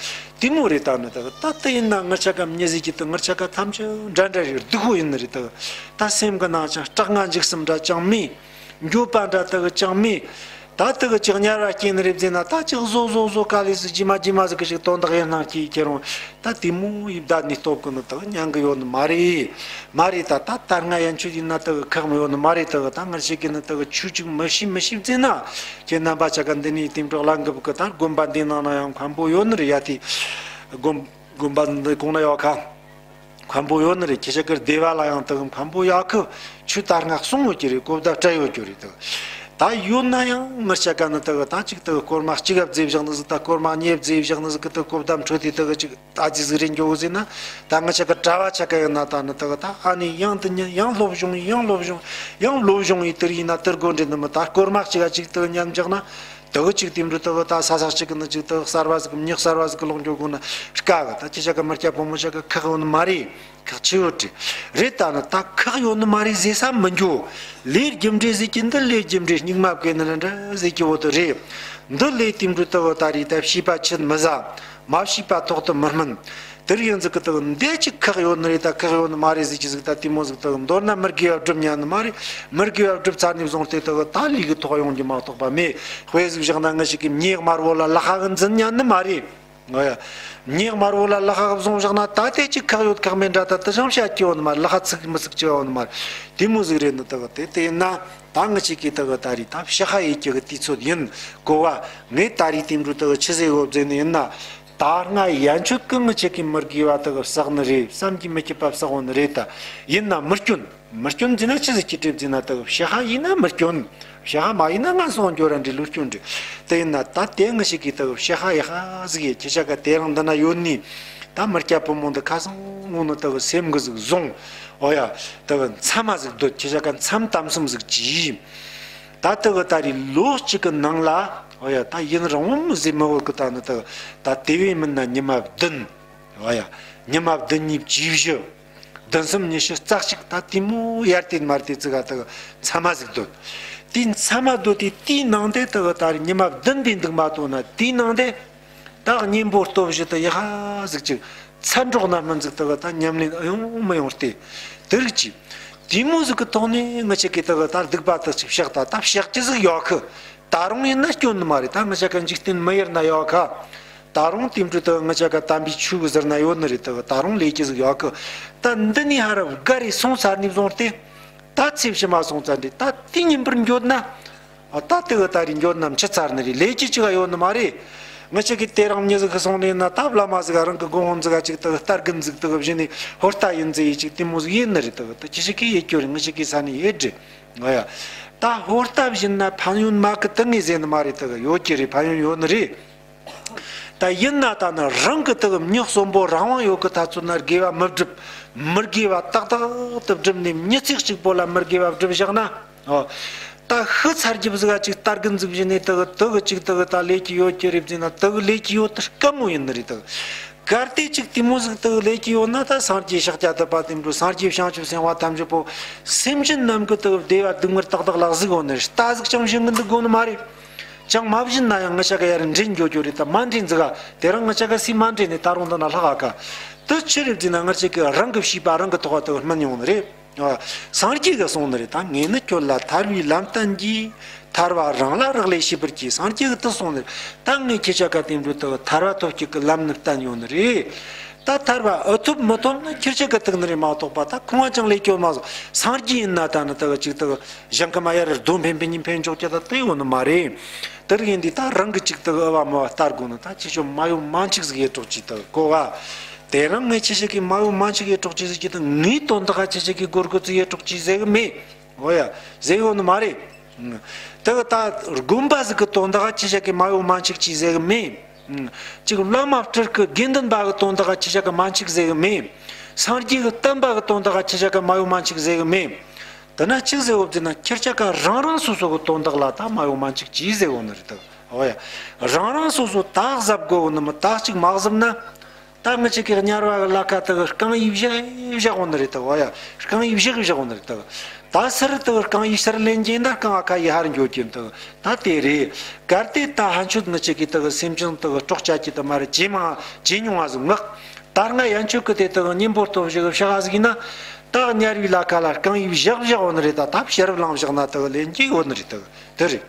དེ་མོ་རེད། ད་ནི་དག་ད་ལྟ་ཡིན་ན་ང་ཆ་ག་མྱི་ཟིག་གི་དག་ང་ཆ་ག་ཐམས་ཅད་འདྲ་འདྲ་རེད། སྡུག་པོ་ཡིན་ནི་རེད། དག་ད་སེམས་གི་ནང་ཅང་སྐྲག་སྔངས་འཇིགས་སུམ་འདྲ་ཅང་མེད། འགྱོད་པ་འདྲ་དག་ཅང་མེད། ད་དག་ཅིག་དམྱལ་བ་སྐྱེ་ནི་རེད་ཟེར་ན་ད་ཅིག་བཟོ་བཟོ་བཟོ་ག་ལས་སུ་ཇི་མ་ཇི་མ་ཟིག་གི་ཞིག་དོན་དག་ཡིན་སྣང་སྐྱེ་ཁྱེད་རང་ད་དེ་མོ་ཡིབ་ད་ནི་སྟོབས་གི་ནི་དག་ཉན་གི་ཡོད་ནི་མ་རེད། མ་རེད། ད་ད་ད་སྔ་ཡན་ཆོད་ཡིན་ན་དག་ཁག་མི་ཡོད་ནི་མ་རེད། དག་ད་ང་ཞིག་གི་ནི་དག་ཆོས་ཅིག་མི་ཤེས་མི་ཤེས་ཟེར་ན་ཁྱེད་རྣམ་པ་ཆ་ག་འདི་ནས་དེ་འདྲ་ལ་འགབ་གི་ད་དགོན་པ་འདི་ནང་ན་ཡང་མཁན་པོ་ཡོད་ནི་རེད། ཡ་དེ་དགོན་དགོན་པ་འདི་གོང་ན་ཡོད་ཁ། མཁན་པོ་ཡོད་ནི་རེད། ཁྱེད་ཅག་གི་སྡེ་བ་ལ་ཡང་དག་མཁན་པོ་ཡག་གི་ཆོས་ད་སྔ་གསུང་ཡོད་ཀྱི་རེད། གོ་བརྡ་སྤྲད་ཡོད་ཀྱི་རེད། དག་ད་ཡོད་ན་ཡང་ངར་ཆ་ག་ནི་དག་ད་ཅིག་དག་སྐོར་མ་གཅིག་བ་བརྫེས་བཞག་ནི་ཟིག་ད་སྐོར་མ་གཉིས་བ་བརྫེས་བཞག་ནི་ཟིག་གི་དག་གོ་བརྡ་འཕྲོད་དེ་དག་ཅིག་ད་ཅི་ཟིག་རེད་འགྱོ་གི་ཟེར་ན། ད་ངར་ཆ་ག་གྲྭ་བ་ཆ་ག་ཡིན་ན་ད་ནི་དག་ད་ཨ་ནི་ཡང་དུ་ཉན་ཡང་སློབ་སྦྱོང་ཡང་སློབ་སྦྱོང་ཡང་སློབ་སྦྱོང་ཡི་དུར་ཡིན་ན་དུར་དགོས་འདྲེ་ནི་མི་ད་སྐོར་མ་གཅིག་ག་ཅིག་དག་ཉན་བཞག་ན། དག་ཅིག་དེ་འདྲ་དག་ད་ས་ས་གཅིག་གི་ནི་ཅིག་དག་གསར་བ་ཟིག་གམ་མྱི་གསར་བ་ཟིག་གི་ལོག་འགྱོ་དགོས་ན་དཀའ་གི། ད་ཁྱེད་ཅག་གི་མི་སྐྱ་ཕོ་མོ་ཅག་གི་ཁག་ཡོད་ནི་མ་རེད། ཁག་ཆེ་ཡོད་རེད། རེད། ད་ནི་ད་ཁག་ཡོད་ནི་མ་རེད་ཟེར་ས་མི་འགྱོ། ལས་རྒྱུ་འབྲས་ཟེར་གྱི་འདི་ལས་རྒྱུ་འབྲས་སྙིགས་མ་བཀལ་ནི་འདྲ་འདྲ་ཟེར་གྱི་འོ་དོ་རེད། འདི་ལས་དེ་འདྲ་དག་ད་རེད། ད་བྱིས་པ་ཆེད་མི་ཟ། མ་བྱིས་པ་ཐོག་ཏུ་མི་སྨིན། དེར་ཡིན་ཟིག་གི་དག་འདས་ཅིག་ཁག་ཡོད་ནི་རེད། ད་ཁག་ཡོད་ནི་མ་རེད་ཟིག་ཅི་ཟིག་ད་དེ་མོ་ཟིག་དག་མདོར་ན་མི་དགེ་བ་སྒྲུབ་ཉན་ནི་མ་རེད། མི་དགེ་བ་སྒྲུབ་ཚར་ནས་བཟུང་སྟེ་དག་ད་ལུས་ཀྱི་ཐོག་ཡོང་རྒྱུ་མ་གཏོགས་པ་མེད། དཔེ་ཟིག་བཞག་ན་ང་ཞིག་གི་མྱི་དམར་བོ་ལ་ལག་ཁ་གི་འཛིན་ཉན་ནི་མ་རེད། ཨོ་ཡ། མྱི་དམར་བོ་ལ་ལག་ཁ་གི་བཟུང་བཞག་ན་ད་དེ་ཅིག་ཁག་ཡོད་ཁག་མེད་འདྲ། ད་དེ་བཞིན་བཤད་ཀྱི་ཡོད་ནི་མ་རེད། ལག་ཁ་ཚིག་མི་ཚིག་ཅི་ཡོད་ནི་མ་རེད། དེ་མོ་ཟིག་རེད་ནི་དག་དེ་དེ་ཡིན་ན་ད་ང་ཞིག་གི་དག་ད་རེད། ད་ཕྱི་ཁ་ཡི་ཀྱི་གི་དུས་ཚོད་ཡིན་གོ་བ། ངས་ད་རེད་དེ་འདྲ་དག་ཆི་ཟེར་ཡོད་ཟེར་ནི་ཡིན་ན། ད་སྔ་ཡན་ཆོད་ཀྱི་ངི་ཆེ་གི་མི་དགེ་བ་དག་བསགས་ནི་རེད། བསམ་གྱིས་མི་ཁྱབ་པ་བསགས་འོང་ནི་རེད། ད་ཡིན་ན་མི་སྐྱོན། མི་སྐྱོན་ཟེར་ན་ཆི་ཟིག་གི་དྲིབ་ཟེར་ན་དག་ཕྱི་ཁ་ཡིན་ན་མི་སྐྱོན། ཕྱི་ཁ་མ་ཡིན་ན་ངན་སོང་འགྱོ་ར་འདྲི་ལུས་སྐྱོན་འདྲི། དེ་ཡིན་ན་ད་དེ་ངི་ཞིག་གི་དག་ཕྱི་ཁ་ཡ་ཁ་ཟིག་ཡེ་ཁྱེད་ཅག་ག་དེ་རིང་འདི་ན་ཡོད་ནི། ད་མི་སྐྱ་བུ་མོ་འདི་ཁ་སང་ངོ་ནི་དག་སེམས་གི་ཟིག་བཟུང་། ཨོ་ཡ། དག་མཚམས་མ་ཟིག་སྡོད། ཁྱེད་ཅག་ག་མཚམས་དམ་གསུམ་ཟིག་གྱིས། ད་ལྟ་གི་ད་རེས་ལོ་གཅིག་གི་ནང་ལ། འོ་ཡ། ད་ཡུན་རིང་བོ་མི་ཟེར་མི་འོས་གི། ད་ནི་ད་ད་དེ་བས་མིན་ན་ཉི་མ་བདུན། འོ་ཡ། ཉི་མ་བདུན་གཉིས་བཅུ་བཞི། བདུན་གསུམ་ཉི་ཤུ་རྩ་གཅིག་ད་དེ་མོ་ཡར་དེ་མར་དེ་ཙི་ག་ད་མཚམས་མ་ཟིག་སྡོད། དེ་མཚམས་མ་སྡོད་དེ་དེའི་ནང་དེ་ད་གི་ད་རེས་ཉི་མ་བདུན་དེ་འདུག་མ་གཏོགས་ན་དེའི་ནང་དེ། ད་གཉེན་པོ་སྟོབས་བཞི་དུ་ཡ་ཧ་ཟིག་ཅིག་མཚན་སྒྲོག་ན་སྨིན་ཟིག་ད་གི་ད་ཉམས་ལེན་ཨ་ཡོང་མི་ཡོང་སྟེ། དེ་རིགས་ཅིག་དེ་མོ་ཟིག་གི་ཐོག་ནས་ང་ཆེ་གི་ད་གི་ད་སྡིག་པ་དག་ཅིག་བཤགས། ད་ད་བཤགས་ཀྱི་ཟིག་ཡོད་གི། ད་རུང་ཡིན་ན་སྐྱོན་ནི་མ་རེད། ད་ང་ཆ་ག་འཇིག་རྟེན་མི་ཡུལ་ན་ཡོད་ག། ད་རུང་དེ་འཕྲོ་ད་ང་ཆ་ག་དམ་པའི་ཆོས་གི་ཟུར་ན་ཡོད་ནི་རེད། ད་གི་ད་རུང་ལས་ཀྱི་ཟིག་ཡོད་གི། ད་འདི་ནས་ཧ་ར་བགར་རེ་སོང་ཚར་ནས་བཟུང་སྟེ། ད་ཚེ་ཕྱི་མ་སོང་ཙང་འདྲ། ད་དེ་ཉིན་པར་འགྱོད་ན། ཨ། ད་དེ་གི་ད་རེས་འགྱོད་ན་འཆི་ཚར་ནི་རེད། ལས་ཀྱི་ཅི་ག་ཡོད་ནི་མ་རེད། ང་ཅག་གི་དེ་རིང་མྱི་ཟིག་གི་སོང་ནས་ན། ད་བླ་མ་ཟིག་ག་རང་གི་དགོན་ཟིག་ག་ཅིག་ད་གི་རྟ་རྒན་ཟིག་ད་གི་བྱིན་ནས་ཧོར་རྟ་ཡིན་ཟེར་ཡི་ཅིག་དེ་མོ་ཟིག་ཡིན་ནི་རེད། ད་གི་ད་ཅི་ཞིག་གི་ཡེད་རྒྱུ་རེད། ང་ཅག་གི་ས་ནས་ཡེད་རེད། ཨོ་ཡ། ད་ཧོར་རྟ་བྱིན་ན་ཕན་ཡོན་མ་གི་དེ་ངས་ཟེར་ནི་མ་རེད། ད་གི་ཡོད་ཀྱི་རེད། ཕན་ཡོན་ཡོད་ནི་རེད། ད་ཡིན་ན་ད་ནི་རང་གི་ད་གི་མྱི་གསོན་པོ་རང་དབང་ཡོད་གི་ད་ཚོད་ན་དགེ་བ་མི་སྒྲུབ། མི་དགེ་བ་ཏག་ཏག་ཏུ་སྒྲུབ་ནས་མྱི་ཚེ་གཅིག་པོ་ལ་མི་དགེ་བ་སྒྲུབ་བཞག་ན། ཨོ། ད་ཤི་ཚར་རྒྱུ་ཟིག་ག་ཅིག་རྟ་རྒན་ཟིག་བྱིན་ནས་ད་གི་ད་གི་ཅིག་ད་གི་ད་ལས་ཀྱི་ཡོད་ཀྱི་རེད་ཟེར་ན། ད་གི་ལས་ཀྱི་ཡོད་ད་དཀའ་མོ་ཡིན་ནི་རེད། ད་གི་གལ་ཏེ་ཅིག་དེ་མོ་ཟིག་ད་གི་ལས་ཀྱི་ཡོད་ན། ད་སངས་རྒྱས་ཤཱཀྱ་ཐུབ་པ་དེ་འགྲོ། སངས་རྒྱས་བྱང་ཆུབ་སེམས་དཔའ་ཐམས་ཅད་པོ་སེམས་ཅན་རྣམས་ཀྱི་ད་གི་བདེ་བ་སྡུག་བསྔལ་ཏག་ཏག་ལ་གཟིགས་ཡོད་ནི་རེད། རྟ་ཟིག་ཅང་བྱིན་གི་འདུག་དགོས་ནི་མ་རེད། ཅང་མ་བྱིན་ན་ཡང་ང་ཅག་ག་ཡར་འདྲེན་འགྱོ་རྒྱུ་རེད། ད་མ་འདྲེན་ཟིག་ག་དེ་རིང་ང་ཅག་ག་སུས་མ་འདྲེན་ནས་ད་རུང་འདི་ན་ལྷག་ག་དེ་ཆི་རེད་ཟེར་ན། ང་ཅག་གི་རང་གི་བྱས་པ་རང་གི་ཐོག་ག་ད་གི་སྨིན་ཡོང་ནི་རེད། ཨ། སངས་རྒྱས་ཀྱིས་གསུངས་ནི་རེད། ད་ངས་ནི་ཁྱོད་ལ་ཐར་བའི་ལམ་བསྟན་གྱིས། ཐར་པ་རང་ལ་རག་ལས་ཤེས་པར་གྱིས། སངས་རྒྱས་ཀྱིས་དེ་གསུངས་ནི་རེད། ད་ངས་ཁྱེད་ཅག་ག་དེ་འགྲོ་ད་གི་ཐར་པ་ཐོབ་རྒྱུ་གི་ལམ་ནི་བསྟན་ཡོད་ནི་རེད། ད་ཐར་པ་ཨེ་ཐོབ་མི་ཐོབ་ནི་ཁྱེད་ཅག་གི་ཐུགས་ནི་རེད་མ་གཏོགས་པ། ད་ཁོང་ང་ཅང་ལས་སྐྱོན་མ་བཟོ། སངས་རྒྱས་ཡིན་ན་ད་ནི་ད་གི་ཅིག་ད་གི་གཞན་གི་མ་ཡར་རྡོ་འཕེན་འཕེན་གཉིས་འཕེན་འཇོག་རྒྱུ་ད་དེ་ཡོད་ནི་མ་རེད། དེ་རིགས་ཡིན་དུས་ད་རང་གི་ཅིག་ད་གི་ཨ་བ་མ་བ་ལྟ་དགོས་ནི། ད་ཁྱེད་ཆོ་མ་ཡོ་མ་འཆིག་ཟིག་ཡེ་གྲོགས་ཅིག་ད་གི་གོ་བ། དེ་རིང་ངས་ཁྱེད་ཅག་གི་མ་ཡོ་མ་འཆིག་ཡེ་གྲོགས་ཅིག་ཟེར་གྱི་ད། ངའི་དོན་དག་ག་ཁྱེད་ཅག་གི་གོ་སྐབས་ཅིག་ཡེ་གྲོགས་ཅིག་ཟེར་གི་མེད། འོ་ཡ། ཟེར་ཡོད་ནི་མ་རེད། དེ་གི་ད་དགོན་པ་ཟིག་གི་དོན་དག་ག་ཁྱེད་ཅག་གི་མ་ཡོ་མ་འཆིག་ཅིག་ཟེར་གི་མེད། ཅིག་བླ་མ་སྤྲུལ་སྐུ་དགེ་འདུན་པ་གི་དོན་དག་ག་ཁྱེད་ཅག་གི་མ་འཆིག་ཟེར་གི་མེད། སངས་རྒྱས་གི་བསྟན་པ་གི་དོན་དག་ག་ཁྱེད་ཅག་གི་མ་ཡོ་མ་འཆིག་ཟེར་གི་མེད། དེ་ན་ཅིག་ཟེར་འོ་ཟེར་ན། ཁྱེད་ཅག་ག་རང་རང་སོ་སོ་གི་དོན་དག་ལ་ད་མ་ཡོ་མ་འཆིག་ཅིག་ཟེར་འོ་ནི་རེད་ད། འོ་ཡ། རང་རང་སོ་སོ་ད་གཟབ་དགོས་འོ་ནི་མི། ད་ཅིག་མ་གཟབ་ན། ད་ངེད་ཅག་གི་དམྱལ་བ་གི་ལ་ཁ་ད་གི་རྐང་ཡིབ་བཞག་བཞག་འོ་ནི་རེད་ད། འོ་ཡ། རྐང་ཡིབ་བཞག་བཞག་འོ་ནི་རེད་ད། ད་སར་ད་གི་རྐང་ཡིབ་སར་ལེན་གྱིན་ད་རྐང་བ་ཁ་ཡི་ཧར་འགྱོ་གྱིན་ད། ད་དེ་རེད། གལ་ཏེ་ད་ཕན་ཆོད་ངེད་ཅག་གི་ད་གི་སེམས་ཅན་ད་གི་སྲོག་བཅད་ཀྱི་ད་མ་རེད། ཇེ་མང་ཇེ་ཉུང་བ་ཟིག་མངགས། ད་སྔ་ཡན་ཆོད་གི་དེ་ད་གི་གཉེན་པོ་སྟོབས་བཞི་གི་ཕྱག་ཟིག་ཡིན་ན། ད་དམྱལ་བའི་ལ་ཁ་ལ་རྐང་ཡིབ་བཞག་བཞག་འོ་ནི་རེད་ད། ད་ཕྱི་རབས་ལངས་བཞག་ན་ད་གི་ལེན་གྱི་འོ་ནི་རེད་ད། དེ་རེད།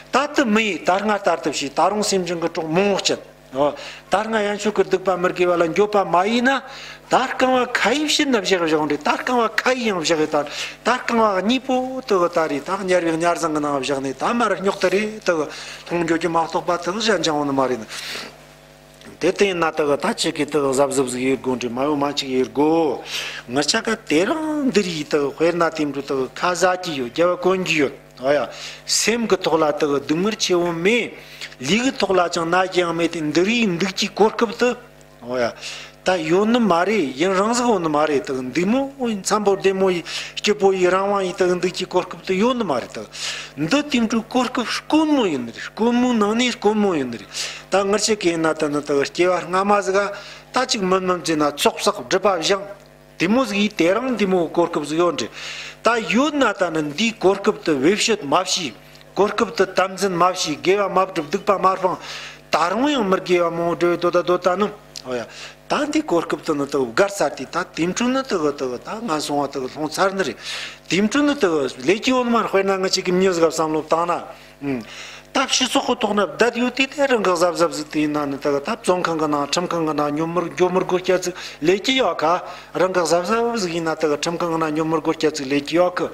ད་དེ་མི་ཡིས་ད་སྔ་ལྟར་དུ་བྱས། ད་རུང་སེམས་ཅན་གི་གྲོགས་མང་བོ་བསྐྱལ། ཨོ། ད་སྔ་ཡན་ཆོད་ཀྱི་སྡིག་པ་མི་དགེ་བ་ལ་འགྱོད་པ་མ་ཡིན་ན། ད་རྐང་བ་ཁ་ཡིབ་ཕྱིན་ན་བཞག་བཞག་འདྲ། ད་རྐང་བ་ཁ་ཡིབ་ཡང་བཞག་ཡོད་ད། ད་རྐང་བ་གཉིས་པོ་དེ་གི་ད་རེད། ད་དམྱལ་བའི་དམྱལ་ཟངས་གི་ནང་བཞག་ནས་ད་མར་རྙོག་དེ་རེད། དེ་གི་ལྷུང་འགྱོ་རྒྱུ་མ་གཏོགས་པ་དེ་གི་གཞན་ཅང་འོང་ནི་མ་རེད། དེ་དེ་ཡིན་ན་དེ་གི་ད་ཁྱེད་ཀྱིས་དེ་གི་གཟབ་གཟབ་ཟིག་ཡེད་དགོས་འདྲ། མ་ཡོ་མ་འཆིག་ཡེད་དགོས། ངེད་ཅག་ག་དེ་རིང་འདི་རིགས་དེ་གི་དཔེར་ན་དེ་འདྲ་དེ་གི་ཁ་ཟ་གི་ཡོད། རྒྱབ་བ་གོན་གི་ཡོད། ཨོ་ཡ། སེམས་ཀྱི་ཐོག་ལ་དེ་གི་སྡུག་བསྔལ་ཆེ་བོ་མེད། ལུས་ཀྱི་ཐོག་ལ་ཅང་ན་གི་ཡང་མེད་དེ། འདི་རིགས་འདུག་གི་གོ་སྐབས་དེ། ཨོ་ཡ། ད་ཡོད་ནི་མ་རེད། ཡུན་རིང་ཟིག་ཡོད་ནི་མ་རེད། དེ་གི་འདུག་མོ་ཡིན། འཚམ་པོ་བདེ་མོ་ཡིན། སྐྱིད་པོ་ཡིན། རང་དབང་ཡིན། དེ་གི་འདུག་གི་གོ་སྐབས་དེ་ཡོད་ནི་མ་རེད། དེ་གི་འདི་དེ་འདྲའི་གོ་སྐབས་དཀོན་མོ་ཡིན་ནི་རེད། དཀོན་མོའི་ནང་ནས་དཀོན་མོ་ཡིན་ནི་རེད། ད་ངེད་ཅག་གི་ཡིན་ན་ད་ནི་དེ་གི་སྐྱེ་བ་སྔ་མ་ཟིག་ག་ད་ཅིག་མིན་མིན་བྱས་ན་ཚོགས་བསགས་སྒྲིབ་པ་སྦྱངས། དེ་མོ་ཟིག་ཡིས་དེ་རིང་འདི་མོ་གོ་སྐབས་ཟིག་ཡོད་འདྲ། ད་ཡོད་ན་ད་ནི་འདིའི་གོ་སྐབས་དེ་བེད་སྤྱོད་མ་བྱས། གོ་སྐབས་དེ་དམ་འཛིན་མ་བྱས། དགེ་བ་མ་བསྒྲུབས། སྡིག་པ་མ་སྤངས། ད་རུང་ཡང་མི་དགེ་བ་མང་བོ་བསྒྲུབས་ཡོད་དོ། ད་དོ་ད་ནི། ཨོ་ཡ། ད་འདིའི་གོ་སྐབས་དེ་ནི་དེ་བརྒལ་ཚར་དུས། ད་དེ་འཕྲོ་ནི་དེ་གི་དེ་གི་ད་ངན་སོང་བ་དེ་གི་ལྷུང་ཚར་ནི་རེད། དེ་འཕྲོ་ནི་དེ་གི་ལས་ཀྱི་འོ་མ་དཔེར་ན་ངེད་ཅག་གི་མྱི་ཟིག་ག་བསམ་བློ་བཏང་ན། ཨུམ། ད་སྤྱི་ཚོགས་ཀྱི་ཐོག་ན་བསྡད་ཡོད་དུས་དེ་རང་གི་གཟབ་གཟབ་ཟིག་དེ་ཡིན་ན་ནི་དེ་གི་ད་བཙོན་ཁང་གི་ནང་ཁྲིམས་ཁང་གི་ནང་འགྱོ་མི་འགྱོ་མི་དགོས་རྒྱུ་ཟིག་ལས་ཀྱི་ཡོད་ག་རང་གི་གཟབ་གཟབ་ཟིག་ཡིན་ན་དེ་གི་ཁྲིམས་ཁང་གི་ནང་འགྱོ་མི་དགོས་རྒྱུ་ཟིག་ལས་ཀྱི་ཡོད་གི་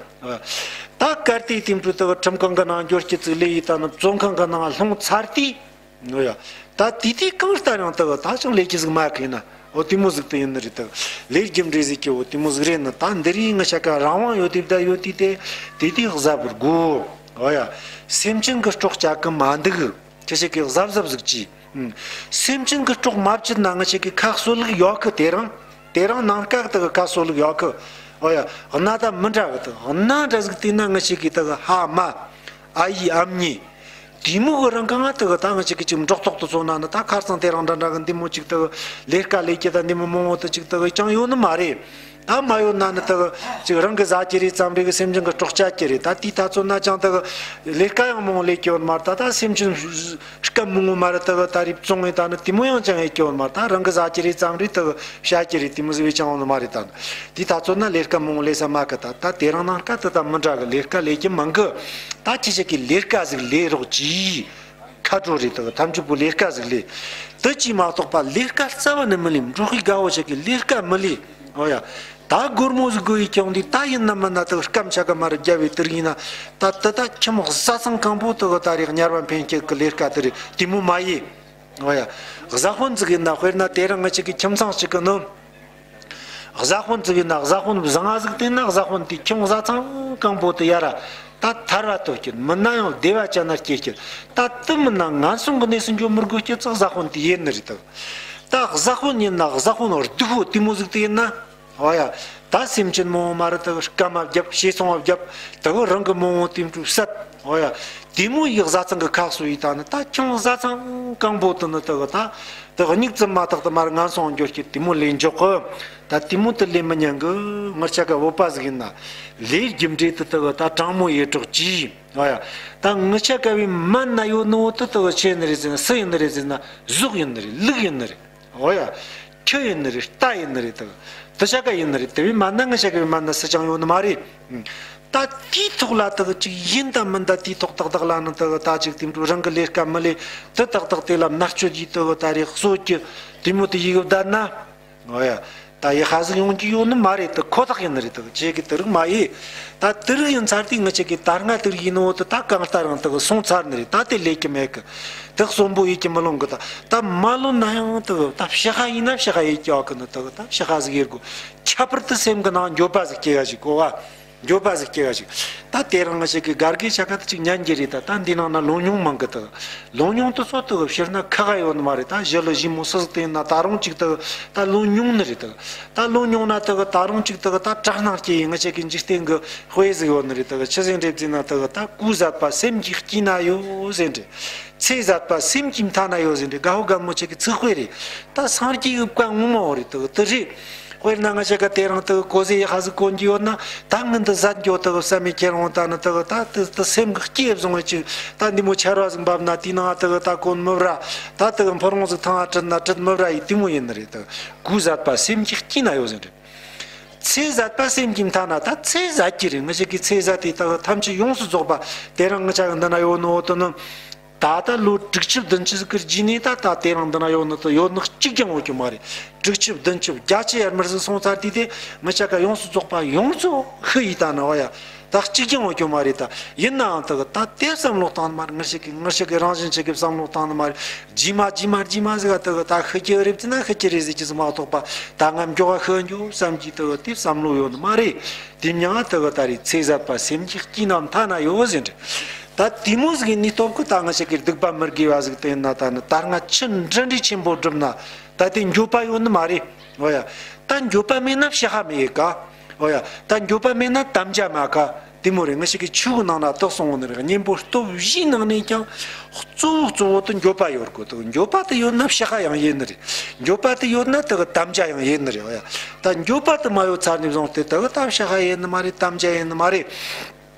ད་གལ་ཏེ་དེ་འཕྲོ་དེ་གི་ཁྲིམས་ཁང་གི་ནང་འགྱོ་རྒྱུ་ཟིག་ལས་ཡི་ད་ནི་བཙོན་ཁང་གི་ནང་ལྷུང་ཚར་དུས། ཨོ་ཡ། ད་དེ་དུས་གང་ལྟར་ཡང་དེ་གི་ད་ཅང་ལས་ཀྱི་ཟིག་མ་གི་ན། འོ་དེ་མོ་ཟིག་དེ་ཡིན་ནི་རེད། དེ་གི་ལས་རྒྱུ་འབྲས་ཟིག་གི་འོ་དེ་མོ་ཟིག་རེད་ནི། ད་འདི་རིགས་ངེད་ཅག་ག་རང་དབང་ཡོད་དུས་བསྡད་ཡོད་དུས་དེ། དེ་དུས་གཟབ་དགོས། ཨོ་ཡ། སེམས་ཅན་གི་སྲོག་བཅད་གི་མ་འདུག་ཁྱེད་ཅག་གིས་གཟབ་གཟབ་ཟིག་གྱིས། ཨུམ། སེམས་ཅན་གི་སྲོག་མ་བཅད་ན་ངེད་ཅག་གི་ཁ་གསོ་ལུགས་ཡོད་གི་དེ་རིང་། དེ་རིང་ནངས་ཀ་དེ་གི་ཁ་གསོ་ལུགས་ཡོད་གི་ཨོ་ཡ། གནའ་ད་མི་འདྲ་གི་དེ་གནའ་འདྲ་ཟིག་བལྟས་ན་ངེད་ཅག་གི་དེ་གི་ཕ་མ། ཨ་ཡེ་ཨ་མྱེས། དེ་མོ་གི་རིང་གང་དེ་གི་ད་ང་ཅག་གི་ཅིག་འབྲོག་ཐོག་ཏུ་སོང་ན་ནི་ད་ཁ་སང་དེ་རིང་འདྲ་འདྲ་གི་འདི་མོ་ཅིག་དེ་གི་ལས་ཀ་ལས་ཀྱི་ད་འདི་མོ་མང་བོ་དེ་ཅིག་དེ་གི་ཅང་ཡོད་ནི་མ་རེད། ད་མ་ཡོད་ན་ནི་དེ་གི་ཅིག་རང་གི་ཟ་རྒྱུ་རེད། རྩམ་རེད་གི་སེམས་ཅན་གི་སྲོག་བཅད་རྒྱུ་རེད། ད་དེའི་ད་ཚོད་ན་ཅང་དེ་གི་ལས་ཀ་ཡང་མང་བོ་ལས་ཀྱི་ཡོད་མ་རེད། ད་ད་སེམས་ཅན་སྐམ་མང་བོ་མ་རེད། དེ་གི་ད་རེས་བཙོང་བའི་ད་ནི་དེ་མོ་ཡང་ཅང་ཡེད་ཀྱི་ཡོད་མ་རེད། ད་རང་གི་ཟ་རྒྱུ་རེད། རྩམ་རེད། དེ་གི་བཤའ་རྒྱུ་རེད། དེ་མོ་ཟིག་བས་ཅང་ཡོད་ནི་མ་རེད། ད་ནི་དེའི་ད་ཚོད་ན་ལས་ཀ་མང་བོ་ལས་ས་མ་གི་ད་ད་དེ་རིང་ནངས་ཀ་དེ་ད་མི་འདྲ་གི་ལས་ཀ་ལས་ཀྱི་མང་གི་ད་ཁྱེད་ཅག་གིས་ལས་ཀ་ཟིག་ལས་རོགས་གྱིས། ཁ་དྲོ་རེད། དེ་གི་ཐམས་ཅད་པོ་ལས་ཀ་ཟིག་ལས། དེ་གྱིས་མ་གཏོགས་པ་ལས་ཀ་རྩ་བ་ནས་མི་ལས། འབྲོག་ཁའི་རྒད་པོ་ཅག་གིས་ལས་ཀ་མི་ལས། ཨོ་ཡ། ད་སྒོར་མོ་ཟིག་དགོས་ཡི་ཀྱང་འདི་ད་ཡིན་ན་མིན་ན་དག་སྐམ་ཆ་ག་མ་རུ་རྒྱབ་བའི་དེ་རིགས་ཡིན་ན། ད་དེ་ད་ཁྱིམ་བཟའ་ཚང་གང་པོ་དག་ད་རེས་དམྱལ་བ་འཕེན་སྤྱད་གི་ལས་ཀ་དེ་རེད། དེ་མོ་མ་ཡིན། འོ་ཡ། གཟའ་དཔོན་ཟིག་ཡིན་ན། དཔེར་ན་དེ་རིང་ང་ཅག་གི་ཁྱིམ་ཚང་གཅིག་གི་ནང་གཟའ་དཔོན་ཟིག་ཡིན་ན། གཟའ་དཔོན་བཟང་ང་ཟིག་བསྟེན་ན། གཟའ་དཔོན་དེ་ཁྱིམ་བཟའ་ཚང་གང་པོ་དེ་ཡར་ར་ད་ཐར་བ་ཐོབ་སྐྱིད། མིན་ན་ཡང་བདེ་བ་ཅན་ན་སྐྱེ་སྐྱིད། ད་དེ་མིན་ན་ངན་སོང་གི་གནས་སུ་འགྱོ་མི་དགོས་སྐྱིད་ཙག་གཟའ་དཔོན་དེ་ཡིན་ནི་རེད་དག་ད་གཟའ་དཔོན་ཡིན་ན། གཟའ་དཔོན་སྡུག་པོ་དེ་མོ་ཟིག་དེ་ཡིན་ན། འོ་ཡ། ད་སེམས་ཅན་མང་བོ་མ་རུ་དག་སྐམ་མ་བརྒྱབ། ཞེ་སོང་བ་བརྒྱབ། དག་རང་གི་མང་བོ་དེ་འཕྲོ་བསད། འོ་ཡ། དེ་མོ་ཡི་བཟའ་ཚང་གི་ཁག་སོ་ཡི་ད་ནི། ད་ཁྱིམ་བཟའ་ཚང་གང་པོ་དེ་ནི་དག་ད་དག་སྙིགས་ཙམ་མ་ཐག་ཏུ་མར་ངན་སོང་འགྱོ་སྐྱིད་དེ་མོ་ལས་འཇོག་གི། ད་དེ་མོ་དེ་ལས་མི་ཉན་གི། ངར་ཆ་ག་བོད་པ་ཟིག་ཡིན་ན། ལས་རྒྱུ་འབྲས་དེ་དག་ད་དྲང་མོ་ཡེ་གྲོགས་གྱིས། འོ་ཡ། ད་ངར་ཆ་ག་བའི་མ་ན་ཡོད་ནོ་དེ་དག་ཆི་ཡིན་ནི་རེད་ཟེར་ན། སུ་ཡིན་ནི་རེད་ཟེར་ན། གཟུགས་ཡིན་ནི་རེད། ལུགས་ཡིན་ནི་རེད། འོ་ཡ། ཁྱི་ཡིན་ནི་རེད། རྟ་ཡིན་ནི་རེད། དག་དེ་ཆ་ག་ཡིན་ནི་རེད། དེ་བས་མ་ན་ངི་ཆ་ག་བས་མ་ན་སུ་ཅང་ཡོད་ནི་མ་རེད། ད་དེའི་ཐོག་ལ་དག་ཅིག་ཡིན་ད་མིན་ད་དེའི་ཐོག་ཏག་ཏག་ལ་ནི་དག་ད་ཅིག་དེ་འཕྲོ་རང་གི་ལས་ཀ་མི་ལས་དེ་ཏག་ཏག་དེ་ལ་མནར་གཅོད་ཀྱིས་དག་ད་རེ་གསོད་ཀྱི་དེ་མོ་དེ་ཡི་གི་བསྡད་ན། འོ་ཡ། ད་ཡི་ཧ་ཟིག་ཡོང་གི་ཡོད་ནི་མ་རེད། དེ་ཁོ་ཐག་ཡིན་ནི་རེད། དག་ཁྱེད་ཀྱི་དེ་རིགས་མ་ཡིན། ད་དེ་རིགས་ཡིན་ཚར་དུས་ངི་ཆ་གི་ད་སྔ་དེ་རིགས་ཡིན་ནོ་དེ་ད་གང་ལྟར་ཡང་དག་སོང་ཚར་ནི་རེད། ད་དེ་ལས་ཀྱི་མེད་གི། དེ་གསོན་པོ་ཡེད་ཀྱི་མི་ལོང་གི། ད་ད་མ་ལོན་ན་ཡང་དག་ད་ཕྱི་ཧ་ཡིན་ན་ཕྱི་ཧ་ཡེད་ཀྱི་ཡོད་གི་ནི། དག་ད་ཕྱི་ཧ་ཟིག་ཡེད་དགོས། ཁྱད་པར་དུ་སེམས་ཀྱི་ནང་འགྱོད་པ་ཟིག་སྐྱེ་ག་ཞིག་གོ་བ། འགྱོད་པ་ཟིག་སྐྱེ་ག་ཞིག་ད་དེ་རིང་ང་ཞིག་གི་གར་གི་ཆ་ག་ད་ཅིག་ཉན་གྱི་རེད། ད་ད་འདི་ནང་ན་ལོ་ཉུང་མང་གི། ད་ལོ་ཉུང་དུ་སོ་དུ་ཕྱིར་ན་ཁ་ཁ་ཡོད་ནི་མ་རེད། ད་ཞི་ལུ་ཞི་མོ་སུ་ཟིག་བསྟེན་ན་ད་རུང་ཅིག་ད་ད་ལོ་ཉུང་ནི་རེད། ད་ད་ལོ་ཉུང་ན་ད་ད་རུང་ཅིག་ད་ད་དྲག་སྣང་སྐྱེ་ཡི། ང་ཞིག་གི་འཇིག་རྟེན་གི་དཔེ་ཟིག་ཡོད་ནི་རེད། ད་ཆི་ཟིག་འདྲེ་བརྩིས་ན། ད་ད་སྐུ་ཟད་པ་སེམས་ཀྱི་དཀྱིལ་ན་ཡོད་ཟེར་འདྲེ། ཚེ་ཟད་པ་སེམས་ཀྱི་མཐའ་ན་ཡོད་ཟེར་འདྲེ། དགའ་བོ་དགའ་མོ་ཆེ་གི་ཚིག་དཔེ་རེད། ད་སངས་རྒྱས་ཡོད་ཀ་ངོ་མ་བོ་རེད། ད་དེ་རེད། དཔེར་ན་ང་ཞིག་ག་དེ་རིང་དག་གོ་ཟེ་ཡི་ཧ་ཟིག་གོན་གྱི་ཡོད་ན། ད་ངི་འདི་ཟད་འགྱོ་དག་བསམ་མི་ཁྱེར་འོང་། ད་ནི་དག་ད་དེ་དེ་སེམས་གི་སྐྱེ་བཟུང་བའི་ཅིག་ད་འདི་མོ་ཆར་བ་ཟིག་འབབ་ན། དེའི་ནང་དག་ད་གོན་མི་བྲ། ད་དག་འཕུར་ལོང་ཟིག་ཐང་ང་ཁྲིད་ན་ཁྲིད་མི་བྲ་ཡི་དེ་མོ་ཡིན་ནི་རེད། དག་སྐུ་ཟད་པ་སེམས་ཀྱི་དཀྱིལ་ན་ཡོད་ཟེར་རེད། ཚེ་ཟད་པ་སེམས་ཀྱི་མཐའ་ན། ད་ཚེ་ཟད་ཀྱི་རེད། ང་ཞིག་གི་ཚེ་ཟད་དེ་དག་ཐམས་ཅད་ཡོངས་སུ་རྫོགས་པ་དེ་རིང་ང་ཅག་གི་འདི་ན་ཡོད་ནོ་དེ་ནི། ད་ལྟ་ལོ་དྲུག་ཅུ་བདུན་ཅུ་ཟིག་གི་རྗེས་ནས་ད་ད་དེ་རིང་འདི་ན་ཡོད་ནི་དེ་ཡོད་ནི་གཅིག་ཀྱང་ཡོད་རྒྱུ་མ་རེད། དྲུག་ཅུ་བདུན་ཅུ་བརྒྱད་ཅུ་ཡར་མར་ཟིག་སོང་ཚར་དུས་དེ་ང་ཅག་ག་ཡོངས་སུ་རྫོགས་པ་ཡོངས་སུ་ཤི་ཡི་ད་ནི། འོ་ཡ། ད་གཅིག་ཀྱང་ཡོད་རྒྱུ་མ་རེད། ད་ཡིན་ནའང་དེ་གི་ད་དེ་བསམ་བློ་བཏང་ནི་མ་རེད། ངར་ཞིག་གི་ངར་ཞིག་གི་རང་བཞིན་ཆེ་གི་བསམ་བློ་བཏང་ནི་མ་རེད། རྗེས་མ་རྗེས་མ་རྗེས་མ་ཟིག་ག་དེ་གི་ད་ཤི་རྒྱུ་རེད་བརྩིས་ན་ཤི་རྒྱུ་རེད་ཟེར་རྒྱུ་ཟིག་མ་གཏོགས་པ། ད་ང་མགྱོགས་ག་ཤི་འགྱོ་བསམ་གྱི་དེ་གི་དེ་བསམ་བློ་ཡོད་ནི་མ་རེད། དེ་མྱང་ང་དེ་གི་ད་རེས་ཚེ་ཟད་པ་སེམས་ཀྱི་དཀྱིལ་ན་མཐའ་ན་ཡོད་ཟེར་འདྲ། ད་དེ་མོ་ཟིག་ཡིན་ནི་སྟོབས་ཀྱིས་ད་ང་ཞིག་གི་སྡིག་པ་མི་དགེ་བ་ཟིག་དེ་ཡིན་ན། ད་ནི་ད་སྔ་ཆུ་འདྲི་འདྲི་ཆེན་པོ་བསྒྲུབས་ན་ད་དེ་འགྱོད་པ་ཡོད་ནི་མ་རེད། འོ་ཡ། ད་འགྱོད་པ་མེད་ན་ཕྱི་ཧ་མི་ཡེ་ག། འོ་ཡ། ད་འགྱོད་པ་མེད་ན་དམ་བཅའ་མ་ག། དེ་མོ་རེད། ང་ཞིག་གི་ཆོས་གི་ནང་ན་དག་སོང་བ་ནི་རེད། གཉེན་པོ་སྟོབས་བཞིའི་ནང་ནས་ཀྱང་གཙོ་བོ་གཙོ་བོ་དེ་འགྱོད་པ་ཡོད་དགོས་དོ། འགྱོད་པ་དེ་ཡོད་ན་ཕྱི་ཧ་ཡང་ཡེ་ནི་རེད། འགྱོད་པ་དེ་ཡོད་ན་དེ་གི་དམ་བཅའ་ཡང་ཡེ་ནི་རེད། འོ་ཡ། ད་འགྱོད་པ་དེ་མ་ཡོད་ཚར་ནས་བཟུང་སྟེ་དེ་གི་ད་ཕྱི་ཧ་ཡེ་ནི་མ་རེད། དམ་བཅའ་ཡེ་ནི་མ་རེད།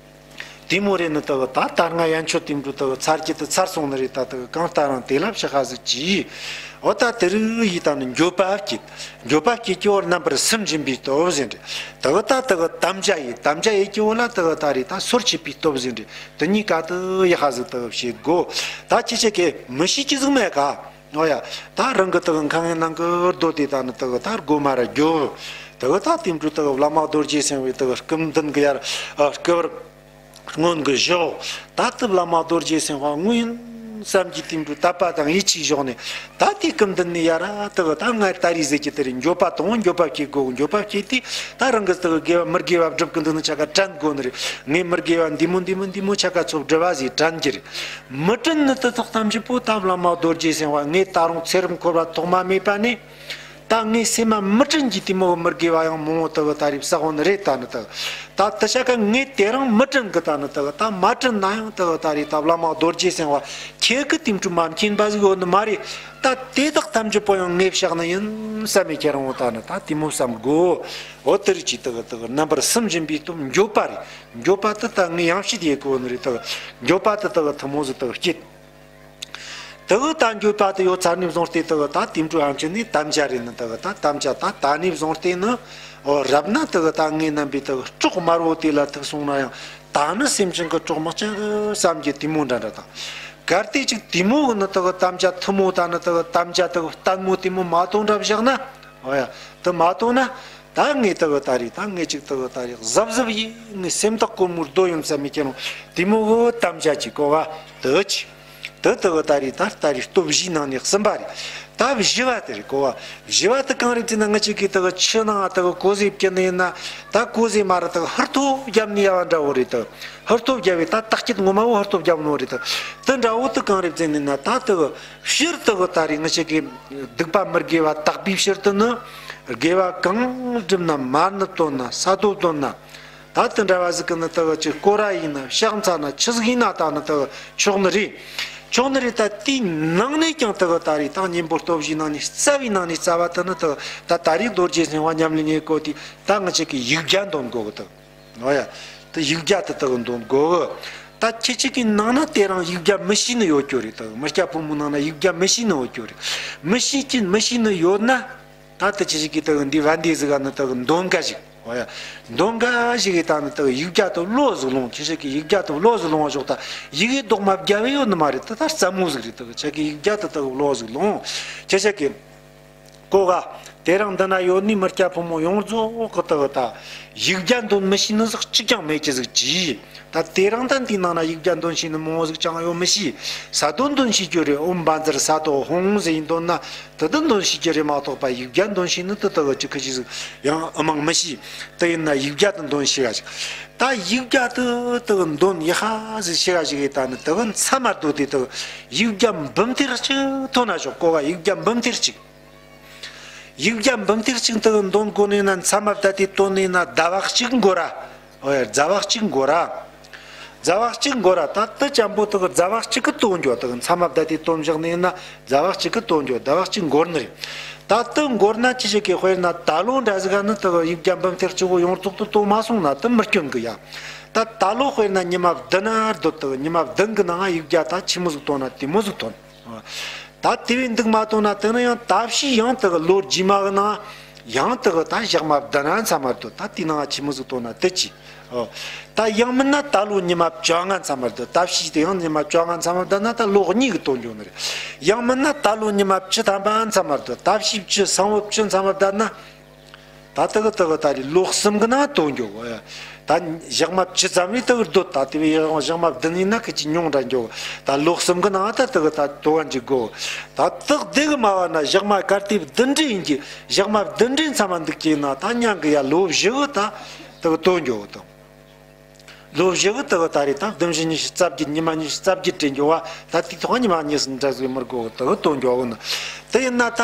དེ་མོ་རེད་ནི་དེ་གི་ད་ད་སྔ་ཡན་ཆོད་དེ་འདྲ་དེ་གི་ཚར་གྱི་དེ་ཚར་སོང་ནི་རེད། ད་དེ་གི་གང་ལྟར་རང་དེ་ལ་ཕྱི་ཧ་ཟིག་གྱིས། འོ་ད་དེ་རིགས་ཡི་ད་ནི་འགྱོད་པ་སྐྱེད། འགྱོད་པ་སྐྱེད་ཀྱི་བར་རྣམ་པར་སེམས་སྦྱིན་པའི་སྟོབས་ཟེར་འདྲ། དེ་གི་ད་དེ་གི་དམ་བཅའ་ཡི་དམ་བཅའ་ཡི་ཀྱི་བོ་ལ་དེ་གི་ད་རེད། ད་སོར་ཆུད་པའི་སྟོབས་ཟེར་འདྲ། དེ་གཉིས་ཀ་དེ་ཡི་ཧ་ཟིག་དེ་གི་བྱེད་དགོ། ད་ཁྱེད་ཆ་གི་མི་ཤེས་ཀྱི་ཟིག་མེད་ག། འོ་ཡ། ད་རང་གི་དེ་གི་ཁང་ངའི་ནང་གི་རྡོ་དེ་ད་ནི་དེ་གི་ད་སྒོ་མ་ར་རྒྱོབ། དེ་གི་ད་དེ་འདྲ་དེ་གི་བླ་མ་རྡོ་རྗེ་སེམས་དཔའི་དེ་གི་སྐུ་མདུན་གི་ཡར་སྐུ་བར་སྔོན་གི་བཞག། ད་དེ་བླ་མ་རྡོ་རྗེ་སེམས་དཔའ་དངོས་ཡིན་བསམ་གྱི་དེ་འདྲ་དད་པ་དང་ཡིད་ཆེས་བཞག་ནས། ད་དེ་སྐུ་མདུན་ནས་ཡར་དེ་གི་ད་ངའི་ད་རེས་ཟེར་གྱི་དེ་རེད། འགྱོད་པ་དང་འགྱོད་པ་སྐྱེ་དགོས། འགྱོད་པ་སྐྱེ་དུས་ད་རང་གི་དེ་གི་དགེ་བ་མི་དགེ་བ་སྒྲུབ་གི་འདུག་ནི་ཆ་ག་དྲན་དགོས་ནི་རེད། ངས་མི་དགེ་བ་འདི་མོ་འདི་མོ་འདི་མོ་ཆ་ག་ཚོ་སྒྲུབ་པ་ཟིག་དྲན་གྱི་རེད། མི་དྲན་ནི་དེ་དག་ཐམས་ཅད་པོ་ད་བླ་མ་རྡོ་རྗེ་སེམས་དཔའ་ངས་ད་རུང་ཚེ་རབས་འཁོར་བ་ཐོག་མ་མེད་པ་ནས། ད་ངའི་སེམས་མ་མི་དྲན་གྱི་དེ་མོ་མི་དགེ་བ་ཡང་མང་བོ་དག་ད་རེས་བསགས་འོང་ནི་རེད། ད་ནི་དག་ད་དེ་ཆ་ག་ངས་དེ་རིང་མི་དྲན་གི། ད་ནི་དག་ད་མ་དྲན་ན་ཡང་དག་ད་རེས་ད་བླ་མ་རྡོ་རྗེ་སེམས་དཔའ་ཁྱེད་ཀྱི་དེ་འཕྲོ་མ་མཁྱེན་པ་ཟིག་ཡོད་ནི་མ་རེད། ད་དེ་དག་ཐམས་ཅད་པོ་ཡང་ངས་བཤགས་ནི་ཡིན་བསམ་མི་ཁྱེད་རང་ད་ནི་ད་དེ་མོ་བསམ་དགོ། འོ་དེ་རིགས་ཀྱི་དག་དག་རྣམ་པར་སུན་འབྱིན་པའི་སྟོབས་འགྱོད་པ་རེད། འགྱོད་པ་དེ་ད་ངས་ཡང་བཤད་ཡེ་གོ་ནི་རེད། དག་འགྱོད་པ་དེ་དག་ཐུན་མོང་ཟིག་དག་སྐྱེད། དེ་གི་ད་འགྱོད་པ་དེ་ཡོད་ཚར་ནས་བཟུང་སྟེ་དེ་གི་ད་དེ་འཕྲོ་ཡང་ཅི་ནས་དམ་བཅའ་རེད་ནི། དེ་གི་ད་དམ་བཅའ་ད་ད་ནས་བཟུང་སྟེ་ནི། འོ་རབ་ན་དེ་གི་ད་ངའི་རྣམ་པའི་དེ་གི་སྲོག་དམར་བོ་དེ་ལ་ཐུག་སོང་ན་ཡང་ད་ནི་སེམས་ཅན་གི་སྲོག་མི་གཅོད་གི་བསམ་གྱི་དེ་མོ་འདྲ་འདྲ་དང་། གལ་ཏེ་ཅིག་དེ་མོ་གི་ནི་དེ་གི་དམ་བཅའ་ཐུན་མོང་ད་ནི་དེ་གི་དམ་བཅའ་དེ་གི་ལྟད་མོ་དེ་མོ་མ་གཏོང་འདྲ་བཞག་ན། འོ་ཡ། དེ་མ་གཏོང་ན། ད་ངས་དེ་གི་ད་རེས་ད་ངས་ཅིག་དེ་གི་ད་རེས་གཟབ་གཟབ་ཡིན། ངས་སེམས་ཐག་གོར་མོ་རྡོ་ཡིན་བསམ་མི་ཁྱེད་རང་དེ་མོ་གི་དམ་བཅའ་ཅིག་གོ་བ་དེ་ཅི། དེ་དེ་གི་ད་རེས་ད་ད་རེས་སྟོབས་བཞིའི་ནང་ནས་གསུམ་པ་རེད། ད་བཞི་བ་དེ་རེད་གོ་བ། བཞི་བ་དེ་གང་རེད་ཟེར་ན། ང་ཅིག་གིས་དེ་གི་ཆུ་ནང་དེ་གི་གོ་ཟེ་བཀྱིན་ནི་ཡིན་ན། ད་གོ་ཟེ་མ་རེད། དེ་གི་ཧུར་ཐོབ་བརྒྱབ་ནི་ཡ་བ་འདྲ་བོ་རེད། དེ་ཧུར་ཐོབ་བརྒྱབ་བས་ད་ཐག་སྐྱེད་ངོ་མ་བོ་ཧུར་ཐོབ་བརྒྱབ་ནོ་རེད། དེ་དེ་འདྲ་བོ་དེ་གང་རེད་ཟེར་ནི་ན། ད་དེ་གི་ཕྱིར་དེ་གི་ད་རེས་ང་ཅིག་གིས་སྡིག་པ་མི་དགེ་བ་དག་པའི་ཕྱིར་དུ་ནི། དགེ་བ་གང་བསྒྲུབ་ན། མར་ནི་བཏོན་ན། ས་རྡོ་བཏོན་ན། ད་དེ་འདྲ་བ་ཟིག་གི་ནི་དེ་གི་ཅིག་སྐོར་ར་ཡིན་ན། ཕྱག་འཚལ་ན། ཆི་ཟིག་ཡིན་ན་ད་ནི་དེ་གི་ཆོག་ནི་རེད། ཆོག་ནི་རེད། ད་དེའི་ནང་ནས་ཀྱང་དེ་གི་ད་རེས་ད་གཉེན་པོ་སྟོབས་བཞིའི་ནང་ནས་རྩ་བའི་ནང་ནས་རྩ་བ་དེ་ནི་དེ་གི་ད་ད་རེས་རྡོ་རྗེ་སེམས་དཔའ་ཉམས་ལེན་གཉིས་ཀོ་དེ་ད་ང་ཅིག་གིས་ཡིག་བརྒྱ་འདོན་དགོ་གི། དེ་གི་ཨོ་ཡ། དེ་ཡིག་བརྒྱ་དེ་དེ་གི་འདོན་དགོ་གི། ད་ཁྱེད་ཅིག་གི་ནང་ན་དེ་རིང་ཡིག་བརྒྱ་མི་ཤེས་ནི་ཡོད་རྒྱུ་རེད། དེ་གི་མི་སྐྱ་ཕོ་མོའི་ནང་ན་ཡིག་བརྒྱ་མི་ཤེས་ནི་ཡོད་རྒྱུ་རེད། མི་ཤེས་ཀྱི་མི་ཤེས་ནི་ཡོད་ན། ད་དེ་ཁྱེད་ཅིག་གིས་དེ་གི་འདི་བན་དེ་ཟིག་ག་ནི་དེ་གི་འདོན་ག་ཞིག་ཨོ་ཡ། འདོན་ག་ཞིག་གི་ད་ནི་དེ་གི་ཡིག་བརྒྱ་དེ་བློ་ཟིག་ལོངས། ཁྱེད་ཅིག་གིས་ཡིག་བརྒྱ་དེ་བློ་ཟིག་ལོངས་བ་ཞོག་ད་ཡི་གེ་རྡོག་མ་བརྒྱབ་ཡོད་ནི་མ་རེད། དེ་ད་རྩ་མོ་ཟིག་རེད། དེ་གི་ཁྱེད་ཀྱིས་ཡིག་བརྒྱ་དེ་དེ་གི་བློ་ཟིག་ལོངས། ཁྱེད་ཅིག་གིས་གོ་ག་དེ་རིང་འདི་ན་ཡོད་ནི་མི་སྐྱ་ཕོ་མོ་ཡོངས་རྫོགས་གི་དེ་གི་ད་ཡིག་བརྒྱ་འདོན་མི་ཤེས་ནི་ཟིག་གཅིག་ཀྱང་མེད་ཀྱི་ཟིག་གྱིས། ད་དེ་རིང་ད་འདི་ནང་ན་ཡིག་བརྒྱ་འདོན་ཤེས་ནི་མང་བོ་ཟིག་ཅང་ཡོད་མི་ཤེས། ས་རྡོ་འདོན་ཤེས་རྒྱུ་རེད། ཨོཾ་བཛྲ་ས་རྡོ་ཧཱུྃ་ཟེར་ཡིན་འདོན་ན་དེ་དེ་འདོན་ཤེས་རྒྱུ་རེད་མ་གཏོགས་པ། ཡིག་བརྒྱ་འདོན་ཤེས་ནི་དེ་དེ་གི་ཅིག་ཁི་ཅིག་ཟིག་ཡང་ཨ་མང་མི་ཤེས། དེ་ཡིན་ན་ཡིག་བརྒྱ་དེ་འདོན་ཤེས་ག་ཞིག་ད་ཡིག་བརྒྱ་དེ་དེ་གི་འདོན་ཡག་ཤོས་ཟིག་ཤེས་ག་ཞིག་གི་ད་ནི་དེ་གི་མཚམས་མ་སྡོད་དེ་དེ་གི་ཡིག་བརྒྱ་འབུམ་ཐེར་གཅིག་འདོན་ན་ཆོག་གོ་ག་ཡིག་བརྒྱ་འབུམ་ཐེར་གཅིག་ཡིག་བརྒྱ་འབུམ་ཐེར་གཅིག་དེ་གི་འདོན་དགོ་ནི་ན། མཚམས་མ་བསྡད་དེ་འདོན་ནི་ན་ཟླ་བ་གཅིག་འགོར་ར། ཨོ་ཡ། ཟླ་བ་གཅིག་འགོར་ར། ཟླ་བ་གཅིག་འགོར་ར། ད་དེ་ཅན་པོ་དེ་གི་ཟླ་བ་གཅིག་གི་འདོན་རྒྱུ། དེ་གི་མཚམས་མ་བསྡད་དེ་འདོན་བཞག་ནི་ན་ཟླ་བ་གཅིག་གི་འདོན་རྒྱུ། ཟླ་བ་གཅིག་འགོར་ནི་རེད། ད་དེ་འགོར་ན་ཁྱེད་ཅིག་གིས་དཔེར་ན་ད་ལོ་འདྲ་ཟིག་ག་ནི་དེ་གི་ཡིག་བརྒྱ་འབུམ་ཐེར་གཅིག་པོ་ཡོངས་རྫོགས་དེ་འདོན་མ་སོང་ན་དེ་མི་སྐྱོན་གི་ཡ། ད་ད་ལོ་དཔེར་ན་ཉི་མ་བདུན་ན་སྡོད། དེ་གི་ཉི་མ་བདུན་གི་ནང་ཡིག་བརྒྱ་ད་ཆི་མོ་ཟིག་འདོན་ན་དེ་མོ་ཟིག་འདོན། ད་དེ་བས་འདུག་མ་འདོན་ན་དེ་ནི་ཡང་ད་ཕྱིས་ཡང་དེ་གི་ལོ་རྗེས་མ་གི་ནང་ཡང་དེ་གི་ད་ཞག་མ་བདུན་ན་མཚམས་མ་སྡོད། ད་དེའི་ནང་ཆི་མོ་ཟིག་འདོན་ན་དེ་ཅི། ཨོ། ད་ཡང་མིན་ན་ད་ལོ་ཉི་མ་བཅོ་ལྔ་མཚམས་མ་སྡོད། ད་ཕྱིས་དེ་ཡང་ཉི་མ་བཅོ་ལྔ་མཚམས་མ་བསྡད་ན་ད་ལོ་གཉིས་གི་འདོན་རྒྱུ་ནི་རེད། ཡང་མིན་ན་ད་ལོ་ཉི་མ་བཅུ་ཐམ་པ་མཚམས་མ་སྡོད། ད་ཕྱིས་བཅུ་སང་བོ་བཅུ་མཚམས་མ་བསྡད་ན། ད་དེ་གི་དེ་གི་ད་རེས་ལོ་གསུམ་གི་ནང་འདོན་རྒྱུ། ད་ཞག་མ་བཅུ་ཙམ་རེ་དེ་གི་སྡོད། ད་དེ་བས་ཡང་ཞག་མ་བདུན་ཡིན་ན་ཁི་ཅིག་ཉུང་འདྲ་འགྱོ། ད་ལོ་གསུམ་གི་ནང་ད་དེ་གི་ད་འདོན་ག་འཇུག་དགོ། ད་དག་དེ་གི་མ་བ་ན་ཞག་མ་གར་དེ་བདུན་རེ་ཡིན་གྱི། ཞག་མ་བདུན་རེ་མཚམས་མ་འདུག་གྱི་ན་ད་མྱང་གི་ཡ་ལོ་བཞི་གི་ད་དེ་གི་འདོན་རྒྱུ་དང་། ལོ་བཞི་གི་དེ་གི་ད་རེས་ད་བདུན་བཞི་ཉི་ཤུ་རྩ་བརྒྱད། ཉི་མ་ཉི་ཤུ་རྩ་བརྒྱད་དྲན་རྒྱུ་བ། ད་དེ་ཐོག་ཉི་མ་གཉིས་སུ་འདྲ་ཟིག་མི་དགོ་གི། དེ་གི་འདོན་རྒྱུ་བ་ནི། དེ་ཡིན་ན་ད་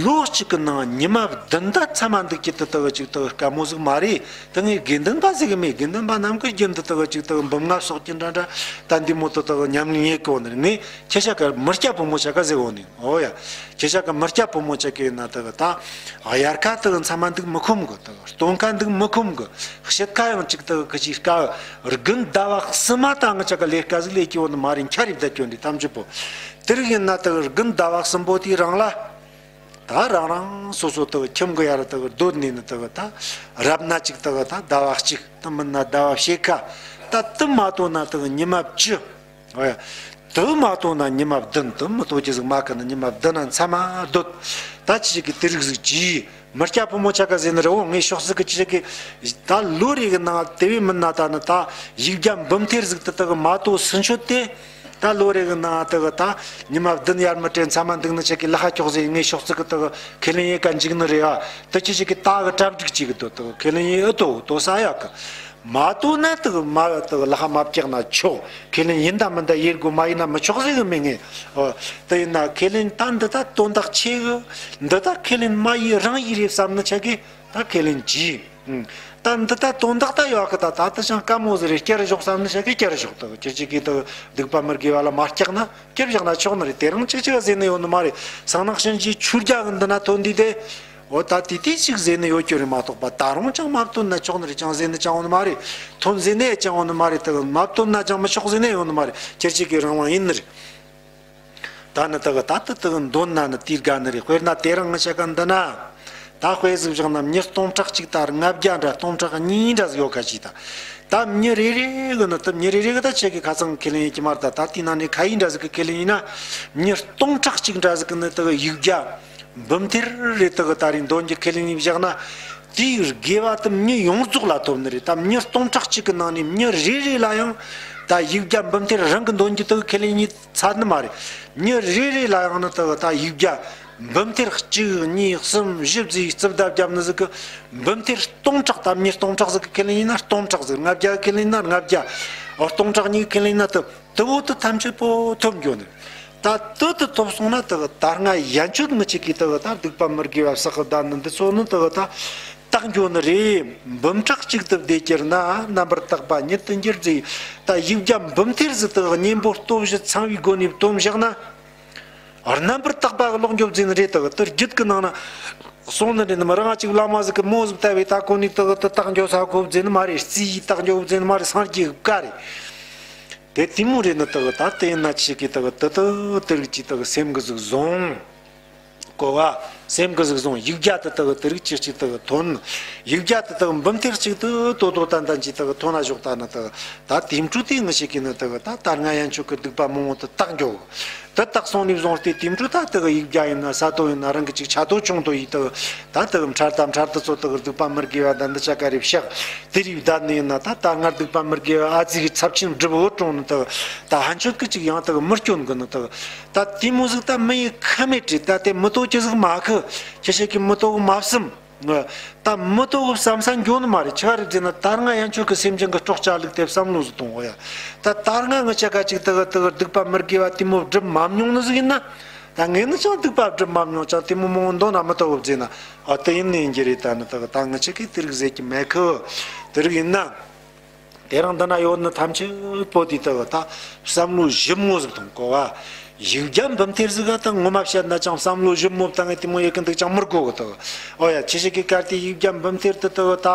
ལོ་གཅིག་གི་ནང་ཉི་མ་བདུན་ད་མཚམས་མ་འདུག་གྱི་དེ་དེ་གི་ཅིག་དེ་གི་དཀའ་མོ་ཟིག་མ་རེད། དེ་ངས་དགེ་འདུན་པ་ཟིག་གི་མེད། དགེ་འདུན་པ་རྣམས་ཀྱི་རྒྱུན་དུ་དེ་གི་ཅིག་དེ་གི་འབུམ་ལྔ་སོགས་ཀྱི་འདྲ་འདྲ་ད་འདི་མོ་དེ་དེ་གི་ཉམས་ལེན་ཡེད་གོ་ནི་རེད། ངས་ཁྱེད་ཤ་ཀ་མི་སྐྱ་ཕོ་མོ་ཤ་ཀ་ཟེར་གོ་ནི། ཨོ་ཡ། ཁྱེད་ཅག་གི་མི་སྐྱ་ཕོ་མོ་ཅག་གི་ན་དག་ད་དབྱར་ཁ་དག་མཚམས་མ་འདུག་མི་ཁོམ་གི། དག་སྟོན་ཁ་འདུག་མི་ཁོམ་གི། དཔྱིད་ཁ་ཡང་ཅིག་དག་གི་ཅིག་དཀའ་གི། དགུན་ཟླ་བ་གསུམ་མ་ད་ང་ཅག་གི་ལས་ཀ་ཟིག་ལས་ཀྱི་བོ་ནི་མ་རེད། འཁྱར་རིབ་ད་སྐྱོན་རེད་ཐམས་ཅད་པོ། དེ་རིགས་ཡིན་ན་དག་དགུན་ཟླ་བ་གསུམ་པོ་དེའི་རང་ལ་ད་རང་རང་སོ་སོ་དག་ཁྱིམ་གི་ཡར་དག་སྡོད་ནས་ནི་དག་ད་རབ་ན་ཅིག་དག་ད་ཟླ་བ་གཅིག། ད་མིན་ན་ཟླ་བ་ཕྱེད་ཀ། ད་དུ་མ་དོ་ན་དག་ཉི་མ་བཅུ། ཨོ་ཡ། དུ་མ་དོ་ན་ཉི་མ་བདུན། དུ་མི་དོ་རྒྱུ་ཟིག་མ་ཁ་ན་ཉི་མ་བདུན་ན་མཚམས་མ་སྡོད། ད་ཅི་ཞིག་གི་དེ་རིགས་ཟིག་གྱིས། མི་སྐྱ་ཕོ་མོ་ཆ་ག་ཟེར་ནི་རེད། འོ་ངས་ཤོག་ཟིག་གི་ཅི་ཞིག་གི་ད་ལོ་རེ་གི་ནང་དེ་བས་མིན་ན་ད་ནི་ད་ཡིག་བརྒྱ་འབུམ་ཐེར་ཟིག་དུ་དག་མ་དོ་སུན་ཆོད་དེ། ད་ལོ་རེ་གི་ནང་དག་ད་ཉི་མ་བདུན་ཡར་མི་དྲན་མཚམས་མ་འདུག་ནི་ཆ་གི་ལ་ཁ་ཁྱོག་ཟེར། ངས་ཤོག་ཟིག་གི་དག་ཁས་ལེན་ཡེད་ག་འཇུག་ནི་རེད་ཨ། དུ་ཅི་ཞིག་གི་ད་གི་གྲ་སྒྲིག་ཅིག་གི་དོ་དག་ཁས་ལེན་ཡེད་ཨེ་དོ་དོ་ས་ཡག་གི། མ་དོ་ན་དག་མ་དག་ལ་ཁ་མ་བཀྱག་ན་ཆོག། ཁས་ལེན་ཡིན་ད་མིན་ད་ཡེད་དགོ། མ་ཡིན་ན་མི་ཆོག་ཟེར་གི་མེད་ངས། ཨོ། དེ་ཡིན་ན་ཁས་ལེན་ད་འདི་ད་དོན་དག་ཆེ་གི། འདི་ད་ཁས་ལེན་མ་ཡེད་རང་ཡེད་རེད་བསམ་ནི་ཆ་གི་ད་ཁས་ལེན་གྱིས། ཨང་། ད་འདི་ད་དོན་དག་ད་ཡོད་གི། ད་ད་ད་ཅང་དཀའ་མོ་ཟིག་རེད། བསྐྱུར་ཞོག་བསམ་ནི་ཆ་གི་བསྐྱུར་ཞོག། དག་ཁྱེད་ཅག་གིས་དག་སྡིག་པ་མི་དགེ་བ་ལ་མ་བཀྱག་ན། བསྐྱུར་བཞག་ན་ཆོག་ནི་རེད། དེ་རིང་ཅིག་ཅིག་ཟེར་ནི་ཡོད་ནི་མ་རེད། གསང་སྔགས་ཞིང་གི་ཆོས་རྒྱལ་གི་འདི་ན་ཐོན་དུས་དེ། འོ་ད་དེ་དུས་ཅིག་ཟེར་ནི་ཡོད་རྒྱུ་རེད་མ་གཏོགས་པ། ད་རུང་ཅང་མ་བཏོན་ན་ཆོག་ནི་རེད། ཅང་ཟེར་ནི་ཅང་ཡོད་ནི་མ་རེད། ཐོན་ཟེར་ནི་ཅང་ཡོད་ནི་མ་རེད། དེ་མ་བཏོན་ན་ཅང་མི་ཆོག་ཟེར་ནི་ཡོད་ནི་མ་རེད། ཁྱེད་ཅག་གི་རང་དབང་ཡིན་ནི་རེད། ད་ནི་དེ་གི་ད་དེ་དེ་གི་འདོན་ན་ནི་དེ་དགའ་ནི་རེད། དཔེར་ན་དེ་རིང་ང་ཆ་ག་འདི་ན། ད་དཔེ་ཟིག་བཞག་ན་མྱི་སྟོང་ཕྲག་གཅིག་དང་ལྔ་བརྒྱ་འདྲ་སྟོང་ཕྲག་གཉིས་འདྲ་ཟིག་ཡོད་ཁ་ཅིག་ད། ད་མྱི་རེ་རེ་གི་ནི་ད་མྱི་རེ་རེ་གི་ད་ཆེ་གི་ཁ་ཚང་ཁས་ལེན་ཡེད་ཀྱི་མ་རེད། ད་ད་དེའི་ནང་ནས་ཁ་ཡིག་འདྲ་ཟིག་གི་ཁས་ལེན་ཡིན་ན། མྱི་སྟོང་ཕྲག་གཅིག་འདྲ་ཟིག་གི་ནི་དེ་གི་ཡིག་བརྒྱ་འབུམ་ཐེར་རེ་དེ་གི་ད་རེས་འདོན་རྒྱུ་ཁས་ལེན་ཡེད་བཞག་ན། དེའི་དགེ་བ་དེ་མྱི་ཡོངས་རྫོགས་ལ་ཐོབ་ནི་རེད། ད་མྱི་སྟོང་ཕྲག་གཅིག་གི་ནང་ནས་མྱི་རེ་རེ་ལ་ཡང་ད་ཡིག་བརྒྱ་འབུམ་ཐེར་རང་གི་འདོན་རྒྱུ་དེ་ཁས་ལེན་གཉིས་ཚར་ནི་མ་རེད། མྱི་རེ་རེ་ལ་ཡང་ནི་དེ་ད་ཡིག་བརྒྱ་འབུམ་ཐེར་གཅིག་གཉིས་གསུམ་བཞི་བཟླས་རྩིབ་བརྡ་བརྒྱབ་ནི་ཟིག་གི་འབུམ་ཐེར་སྟོང་ཕྲག་ད་མྱི་སྟོང་ཕྲག་ཟིག་གི་ཁས་ལེན་ཡིན་ན་སྟོང་ཕྲག་ཟིག་ལྔ་བརྒྱ་གི་ཁས་ལེན་ཡིན་ན་ལྔ་བརྒྱ། ཨོ་སྟོང་ཕྲག་གཉིས་ཀྱི་ཁས་ལེན་ཡིན་ན་དེ། དེ་བོ་དེ་ཐམས་ཅད་པོ་ཐོབ་འགྱོ་ནི། ད་དེ་དེ་ཐོབ་སོང་ན་དེ་གི་ད་སྔ་ཡན་ཆོད་མི་གཅིག་གིས་དེ་གི་ད་སྡིག་པ་མི་དགེ་བ་བསགས་གི་བསྡད་ནི་འདི་ཚོ་ནི་དེ་གི་ད་དག་འགྱོ་ནི་རེད། འབུམ་ཕྲག་གཅིག་ཏུ་བདེ་གྱུར་ན། རྣམ་པར་དག་པ་ཉིད་དུ་འགྱུར་ཟེར། ད་ཡིག་བརྒྱ་འབུམ་ཐེར་ཟིག་དེ་གི་གཉེན་པོ་སྟོབས་བཞི་ཚང་བའི་སྒོ་ནས་བཏོན་བཞག་ན། རྣམ་པར་དག་པ་གི་ལོག་འགྱོ་ཟེར་ནི་རེད། དེ་གི་དེ་རྒྱུད་ཀྱི་ནང་ན་གསུངས་ནི་རེད། ནི་མི་རང་གཅིག་བླ་མ་ཟིག་གི་མོ་ཟིག་བལྟ་བས་ད་ཁོ་ནི་དེ་གི་དེ་དག་འགྱོ་ས་ཁོ་ཟེར་ནི་མ་རེད། རྩིས་ཡིས་དག་འགྱོ་ཟེར་ནི་མ་རེད། སངས་རྒྱས་ཀྱི་བཀའ་རེད། དེ་དེ་མོ་རེད་ནི་དག་ད་དེ་ན་ཆི་གི་དག་དེ་དེ་དེ་རིགས་ཀྱི་དག་སེམས་གི་ཟིག་བཟུང་། གོ་བ། སེམས་གི་ཟིག་བཟུང་། ཡིག་བརྒྱ་དེ་དག་དེ་རིགས་ཀྱི་ཅིག་དག་ཐོན། ཡིག་བརྒྱ་དེ་དག་འབུམ་ཐེར་གཅིག་དེ་ཏོ་ཏོ་ཏན་ཏན་གྱི་དག་ཐོན་ན་ཞོག་ད་ནི་དག་ད་དེ་འཕྲོ་དེ་ངི་ཞིག་གི་ནི་དག་ད་ད་སྔ་ཡན་ཆོད་གི་སྡིག་པ་མང་བོ་དེ་དག་འགྱོ། དེ་དག་སོང་ནས་བཟུང་སྟེ་དེ་འཕྲོ་ད་དག་ཡིག་བརྒྱ་ཡིན་ན་ས་ཏོ་ཡིན་ན་རང་གི་ཅིག་ཆ་ཏོ་ཆུང་ཏོ་ཡིས་དག་ད་དག་ཕྲ་ད་ཕྲ་དེ་ཚོ་དག་སྡིག་པ་མི་དགེ་བ་ད་འདི་ཆ་ག་རེ་བཤགས། དེ་རིགས་བསྡད་ནི་ཡིན་ན་ད་ད་སྔར་སྡིག་པ་མི་དགེ་བ་ཨ་ཙི་གི་ཚབས་ཆེན་སྒྲུབ་འོ་དྲུང་ནི་དག་ད་ཧན་ཆོད་ཀི་ཅིག་ཡང་དག་མི་སྐྱོན་གི་ནི་དག་ད་དེ་མོ་ཟིག་ད་མི་ཡི་ཁ་མེད་དྲི། ད་དེ་མི་ཏོ་ཅི་ཟིག་མ་ཁི། ཁྱེད་ཤེས་ཀི་མི་ཏོ་མ་བསམ། ད་མི་ཏོ་གི་བསམ་ས་འགྱོ་ནི་མ་རེད། ཆ་རེད་ཟེར་ན་ད་སྔ་ཡན་ཆོད་ཀི་སེམས་ཅན་གི་སྲོག་སྐྱབས་ལུགས་དེ་བསམ་བློ་ཟིག་གཏོང་འོ་ཡ། ད་ད་སྔ་ངི་ཆ་ག་ཅིག་དག་དག་སྡིག་པ་མི་དགེ་བ་དེ་མོ་སྒྲུབ་མ་མྱོང་ནི་ཟིག་ཡིན་ན། ད་ངས་ནི་ཅང་སྡིག་པ་སྒྲུབ་མ་མྱོང་ཅང་དེ་མོ་མང་བོ་འདོན་ན་མི་ཏོ་གི་ཟེར་ན། ཨ་དེ་ཡིན་ནི་ཡིན་གྱི་རེད། ད་ནི་དག་ད་ངི་ཆ་གི་དེ་རིགས་ཟེར་གྱི་མེད་ཁི། དེ་རིགས་ཡིན་ན། དེ་རིང་འདི་ན་ཡོད་ནི་ཐམས་ཅད་པོ་དེ་དག་ད་བསམ་བློ་ཞིབ་མོ་ཟིག་གཏོང་དགོས་བ། ཡིག་བརྒྱ་འབུམ་ཐེར་ཟིག་ག་ད་ངོ་མ་བཤད་ན་ཅང་བསམ་བློ་ཞིབ་མོ་བཏང་ངས་དེ་མོ་ཡེ་གི་འདུག་ཅང་མི་དགོས་གི་དག། ཨོ་ཡ། ཁྱེད་ཤེས་ཀི་གལ་ཏེ་ཡིག་བརྒྱ་འབུམ་ཐེར་དེ་དག་ད་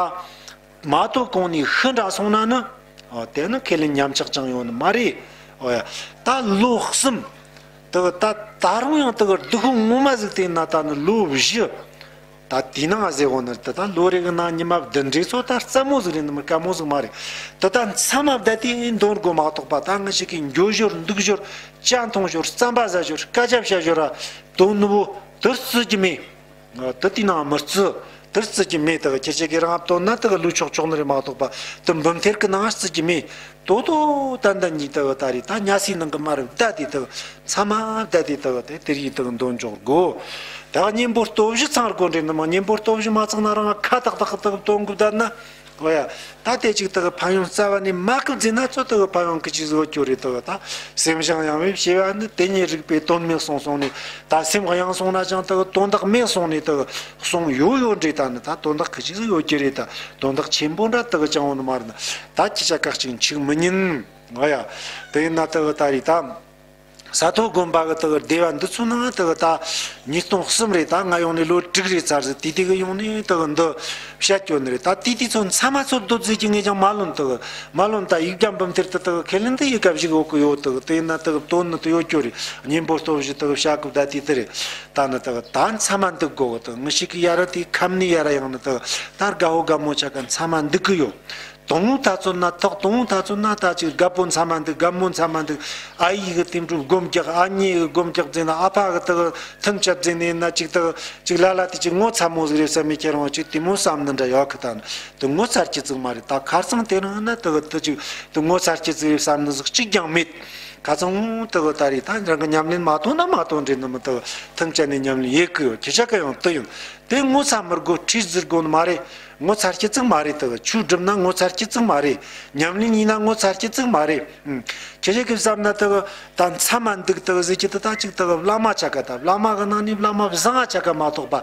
མ་གཏོགས་གོང་ནས་ཤི་འདྲ་སོང་ན་ནི། ཨོ་དེ་ནི་ཁས་ལེན་ཉམས་ཆག་ཅང་ཡོད་ནི་མ་རེད། ཨོ་ཡ། ད་ལོ་གསུམ་དག་ད་ད་རུང་ཡང་དག་སྡུག་ཁུ་ངོ་མ་ཟིག་བལྟས་ན་ད་ནི་ལོ་བཞི། ད་དེའི་ནང་ཟེར་འོ་ན་ད་ལྟ་ལོ་རེ་གི་ནང་ཉི་མ་བདུན་རེ་ཚོ་ད་རྩ་མོ་ཟིག་རེད་ནི་མི་དཀའ་མོ་ཟིག་མ་རེད། ད་ལྟ་མཚམས་མ་བསྡད་དེ་འདོན་དགོས་མ་གཏོགས་པ། ད་ངི་ཞིག་གི་འགྱོ་ཞོར་འདུག་ཞོར་ཅ་འཐུང་ཞོར་རྩམ་པ་ཟ་ཞོར་སྐད་ཆ་བཤད་ཞོར་ར་དོན་ནི་བོ་དེར་བརྩི་རྒྱུ་མེད། དེ་དེའི་ནང་མི་བརྩི། དེར་བརྩི་རྒྱུ་མེད། ད་ཁྱེད་ཅག་གི་རང་ཨ་བཏོན་ན་ད་ལུས་ཆོག་ཆོག་ནི་རེད་མ་གཏོགས་པ། དེ་འབུམ་ཐེར་གི་ནང་བརྩི་རྒྱུ་མེད། ཏོ་ཏོ་ཏན་ཏན་གྱིས་དག་ད་རེས་ད་ཉལ་སའི་ནང་གི་མ་རུ་བསྡད་དེ་དག་མཚམས་མ་བསྡད་དེ་དག་དེ་དེ་རིགས་དག་འདོན་འཇོག་དགོས། ད་གཉེན་པོ་སྟོབས་བཞི་ཚང་དགོས་འདྲེ་ནི་མ། གཉེན་པོ་སྟོབས་བཞི་མ་ཚང་ན་རང་ཁ་ཏག་ཏག་དག་འདོན་དགོས་བསྡད་ན། ཨོ་ཡ། ད་དེ་ཅིག་དག་ཕན་ཡོན་རྩ་བ་ནས་མ་ཁུབ་ཟིན་ན་ཚོ་དག་ཕན་ཡོན་གི་ཅིག་བཟོ་རྒྱུ་རེད་དག་ད་སེམས་བྱང་ཡང་བའི་བྱེ་བ་ནི་དེ་ཉིད་རིག་པའི་དོན་མེད་གསུངས་སོང་ནས། ད་སེམས་གཡེང་སོང་ན་ཅང་དག་དོན་དག་མེད་སོང་ནས་དག་གསུངས་ཡོད་ཡོད་འདྲེ། ད་ནི་ད་དོན་དག་གི་ཅིག་ཡོད་རྒྱུ་རེད། ད་དོན་དག་ཆེན་པོ་འདྲ་དག་ཅང་འོང་ནི་མ་རེད་ན། ད་ཅི་བྱ་ཁག་ཅིག་འཆུག་མི་ཉན། ཨོ་ཡ། དེ་ཡིན་ན་དག་ད་རེས་ད། ས་ཐོ་དགོན་པ་གི་དག་སྡེ་བ་འདི་ཚོ་ནང་དག་ད་ཉིས་སྟོང་གསུམ་རེད། ད་ང་ཡོང་ནས་ལོ་དྲུག་རེད་ཚར་ཟིག་དེ་དེ་གི་ཡོང་ནས་དག་འདི་བཤད་སྐྱོ་ནི་རེད། ད་དེ་དེ་ཚོ་མཚམས་མ་ཚོ་བསྡོད་ཟིག་གི་ངས་ཀྱང་མ་ལོན་དག་མ་ལོན། ད་ཡིག་བརྒྱ་འབུམ་ཐེར་དེ་དག་ཁས་ལེན་དེ་ཡི་གབ་ཞིག་འོག་གི་ཡོད་དག་དེ་ཡིན་ན་དག་དོན་ནི་དེ་ཡོད་སྐྱོ་རེད། གཉེན་པོ་སྟོབས་བཞི་དག་བཤད་གི་བསྡད་དེ་དེ་རེད། ད་ནི་དག་ད་མཚམས་མ་འདུག་དགོ་གི་དག་ངི་ཞིག་གི་ཡ་ར་དེ་ཁམ་ནི་ཡ་ར་ཡང་ནི་དག་ད་དགའ་བོ་དགའ་མོ་ཆ་ག་མཚམས་མ་འདུག་གི་ཡོད། དང་པོ་ད་ཚོད་ན་ཐོག་དང་པོ་ད་ཚོད་ན་ད་ཅིག་རྒད་པོ་མཚམས་མ་འདུག་རྒད་མོ་མཚམས་མ་འདུག་ཨ་ཡེ་གི་དེ་འཕྲོ་སྒོམ་རྒྱག་ཨ་མྱེས་གི་སྒོམ་རྒྱག་ཟེར་ན་ཨ་ཕ་གི་དག་ཐང་ཆད་ཟེར་ནས་ན་ཅིག་དག་ཅིག་ལ་ལ་དེ་ཅིག་ངོ་ཚ་མོ་ཟིག་རེད་བསམ་མི་ཁྱེད་རང་ཅིག་དེ་མོ་བསམ་ནི་འདྲ་ཡོད་གི་ད་ནི་དེ་ངོ་ཚ་རྒྱུ་ཟིག་མ་རེད། ད་ཁར་སང་དེ་རིང་ན་དག་དེ་ཅིག་དེ་ངོ་ཚ་རྒྱུ་ཟིག་རེད་བསམ་ནི་ཟིག་གཅིག་ཀྱང་མེད། ཁ་ཚང་དག་ད་རེད། ད་རང་གི་ཉམས་ལེན་མ་གཏོང་ན་མ་གཏོང་རེད་ནི་མི་དག་ཐང་ཆད་ནས་ཉམས་ལེན་ཡེ་གི་ཡོད། ཁྱེད་ཅག་གི་ཡང་དུ་ཡོད། དེ་ངོ་ཚ་མི་དགོས་ཁྲིད་ཟེར་དགོས་ནི་མ་རེད། ངོ་ཚ་རྒྱུ་ཟིག་མ་རེད། དག་ཆོས་སྒྲུབ་ན་ངོ་ཚ་རྒྱུ་ཟིག་མ་རེད། ཉམས་ལེན་ཡིན་ན་ངོ་ཚ་རྒྱུ་ཟིག་མ་རེད། ཨུམ། ཁྱེད་ཅག་གིས་བསམ་ན་དག་ད་མཚམས་མ་འདུག་དག་ཟེར་གྱི་དེ་ད་ཅིག་དག་བླ་མ་ཆ་ག་ད་བླ་མ་གི་ནང་ནས་བླ་མ་བཟང་ང་ཆ་ག་མ་གཏོགས་པ།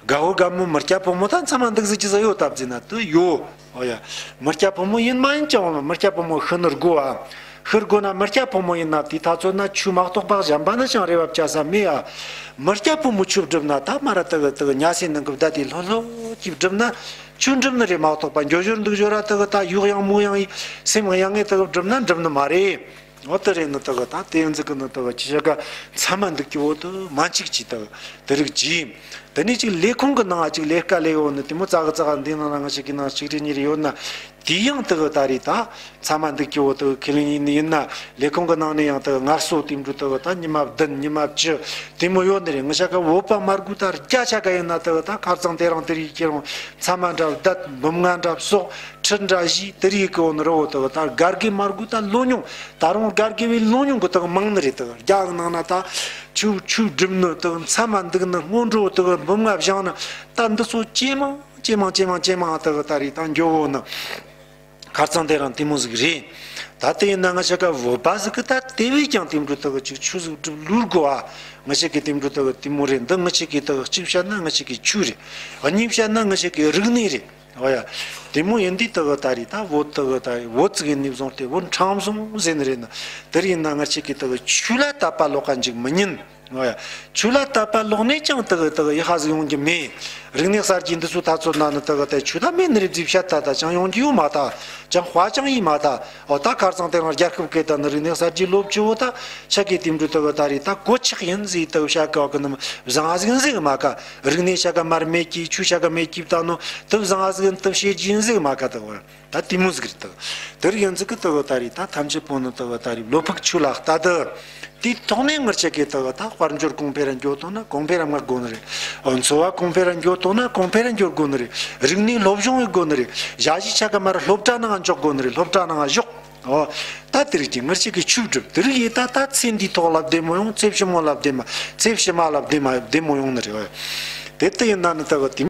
དགའ་བོ་དགའ་མོ་མི་སྐྱ་ཕོ་མོ་ད་མཚམས་མ་འདུག་ཟེར་གྱི་ཟིག་ཡོད་ད་བརྩིས་ན་དེ་ཡོད། ཨོ་ཡ། མི་སྐྱ་ཕོ་མོ་ཡིན་མ་ཡིན་ཀྱང་མི་སྐྱ་ཕོ་མོ་ཤི་ནི་དགོས་ཨ། ཤི་དགོས་ན་མི་སྐྱ་ཕོ་མོ་ཡིན་ན་དེ་ད་ཚོད་ན་ཆོས་མ་གཏོགས་པ་གཞན་པ་ནི་ཅང་རེ་བ་བཅའ་ས་མེད་ཨ། མི་སྐྱ་ཕོ་མོ་ཆོས་སྒྲུབ་ན་ད་མ་ར་དག་དག་ཉལ་སའི་ནང་གི་བསྡད་དེ་ལྷོད་ལྷོད་ཀྱིས་སྒྲུབ་ན་ཆོས་འགྲུབ་ནི་རེད་མ་གཏོགས་པ་འགྱོ་ཞོར་འདུག་ཞོར་ར་དག་ད་ཡུག་ཡང་མུག་ཡང་ཡི་སེམས་ཡང་ངེ་དག་སྒྲུབ་ན་འགྲུབ་ནི་མ་རེད། འོ་དེ་རེད་ནི་དག་ད་དེ་ཡང་ཟིག་གི་ནི་དག་ཅི་བྱ་ག་མཚམས་མ་འདུག་གི་འོ་དུ་མ་འཆིག་ཅི་དག་དེ་རིགས་ཀྱིས། དེ་ནས་ཅིག་ལས་ཁུངས་ཀྱི་ནང་ཅིག་ལས་ཀ་ལས་ཡོད་ནི་དེ་མོ་ཙག་གི་ཙག་འདི་ནང་ན་ང་ཞིག་གི་ནང་ཞིག་རེ་གཉིས་རེ་ཡོད་ན་ དེ་ཡང་དེ་གི་ད་རེད་ད། མཚམས་མ་འདུག་རྒྱུ་བོ་དེ་གི་ཁས་ལེན་ཡིན་ཡིན་ན་ལས་ཁུངས་གི་ནང་ནས་ཡང་དེ་གི་ངལ་གསོ་དེ་འདྲ་དེ་གི་ད་ཉི་མ་བདུན་ཉི་མ་བཅུ་དེ་མོ་ཡོད་ནི་རེད། ང་ཅག་གི་བོད་པ་མ་དགོས་ད་རྒྱ་ཆ་ག་ཡིན་ན་དེ་གི་ད་ཁ་རྩང་དེ་རིང་དེ་རིགས་ཁྱེད་རང་མཚམས་མ་འདྲ་བསྡད། འབུམ་ལྔ་འདྲ་གསོག་ཁྲི་འདྲ་བཞེས། དེ་རིགས་གི་འོ་ནི་རི་བོ་དེ་གི་ད་དགའ་དགའ་མ་དགོས་ད་ལོ་ཉུང་། ད་རུང་དགའ་དགའ་བའི་ལོ་ཉུང་གི་དེ་གི་མང་ནི་རེད། དེ་གི་རྒྱ་གི་ནང་ན་ད་ཆོས་ཆོས་སྒྲུབ་ནི་དེ་གི་མཚམས་མ་འདུག་ནི་སྔོན་འགྲོ་དེ་གི་འབུམ་ལྔ་བཞེངས་ནི་ད་འདི་ཚོ་ཇེ་མང་ཇེ་མང་ཇེ་མང་ཇེ་མང་དེ་གི་ད་རེད་ད་འགྱོ་བོ་ནི། ཁ་རྩང་དེ་རང་དེ་མོ་ཟིག་རེད། ད་དེ་ཡིན་ན་ང་ཅག་ག་བོད་པ་ཟིག་གི་ད་དེ་བས་ཀྱང་དེ་འདྲ་དག་ཅིག་ཆོས་ཟིག་སྒྲུབ་ལུར་དགོ་ཨ། ང་ཅག་གི་དེ་འདྲ་དག་དེ་མོ་རེད། འདི་ང་ཅག་གི་དག་གཅིག་བཤད་ན་ང་ཅག་གི་ཆོས་རེད། གཉིས་བཤད་ན་ང་ཅག་གི་རིག་གནས་རེད། འོ་ཡ། དེ་མོ་ཡིན་དུས་དག་ད་རེད་ད་བོད་དག་ད་བོད་ཟིག་ཡིན་ནི་བཟུང་སྟེ་བོད་ཁྲམ་བཟུང་ཟེར་ནི་རེད་ན། དེར་ཡིན་ན་ང་ཅག་གི་དག་ཆོས་ལ་དད་པ་ལོག་ག་འཇུག་མི་ཉན། འོ་ཡ། ཆོས་ལ་དད་པ་ལོག་ནས་ཀྱང་དག་དག་ཡི་ཧ་ཟིག་ཡོང་རྒྱུ་མེད། རིག་གནས་གསར་བརྗེ་འདི་ཚོ་ད་ཚོད་ན་ནི་དག་དེ་ཆོས་ད་མེད་ནི་རེད་ཟེར་བཤད་ད་ད་ཅང་ཡོང་རྒྱུ་ཡོད་མ་ད། ཅང་དཔའ་ཅང་ཡིན་མ་ད། འོ་ད་ཁ་རྩང་དེ་རང་རྒྱལ་ཁབ་སྐད་ད་ནི་རིག་གནས་གསར་བརྗེ་ལོབས་ཆུ་བོ་ད་ཆ་གི་དེ་འདྲ་དག་ད་རེད་ད་གོད་ཆག་ཡིན་ཟེར་དག་བཤད་ག་གི་ནི་བཟང་ཟིག་ཟིག་མ་ག། རིག་གནས་ཆ་ག་མར་མེད་ཀྱི་ཆོས་ཆ་ག་མེད་ཀྱི་ད་ནོ་དུ་བཟང་ཟིག་ཡིན་དུ་བཤད་རྒྱུ་ཡིན་ཟིག་མ་ག་དག་བ། ད་དེ་མོ་ཟིག་རེད་དོ། དེར་ཡིན་ཟིག་གི་དོ་ད་རེད་ད་ཐམས་ཅད་པོ་ནི་དོ་ད་རེད་བློ་ཕུགས་ཆོས་ལ་ལྟ་དུ། དེའི་ཐོག་ནས་ངར་ཆེ་གི་དོ་ད་དཔལ་འབྱོར་གོང་འཕེལ་ར་འགྱོ་དོ་ན་གོང་འཕེལ་ར་མ་དགོ་ནི་རེད། འོ་འཚོ་བ་གོང་འཕེལ་ར་འགྱོ་དོ་ན་གོང་འཕེལ་ར་འགྱོ་དགོ་ནི་རེད། རིག་གནས་སློབ་སྦྱོང་ཡི་དགོ་ནི་རེད། ཞ་ཞི་ཆ་ག་མ་ར་སློབ་གྲྭ་ནང་འཇོག་དགོ་ནི་རེད། སློབ་གྲྭ་ནང་བཞག་འོ། ད་དེ་རིགས་ཀྱི་ངར་ཆེ་གི་ཆོས་སྒྲུབ་དེ་རིགས་ཡི་ད་ད་ཚེ་འདིའི་ཐོག་ལ་བདེ་མོ་ཡོང་། ཚེ་ཕྱི་མ་ལ་བདེ་མ་ཚེ་ཕྱི་མ་ལ་བདེ་མ་བདེ་མོ་ཡོང་ནི་རེད། འོ། དེ་ལྟ་ཡིན་ན་ནི་ད་གི་དེ།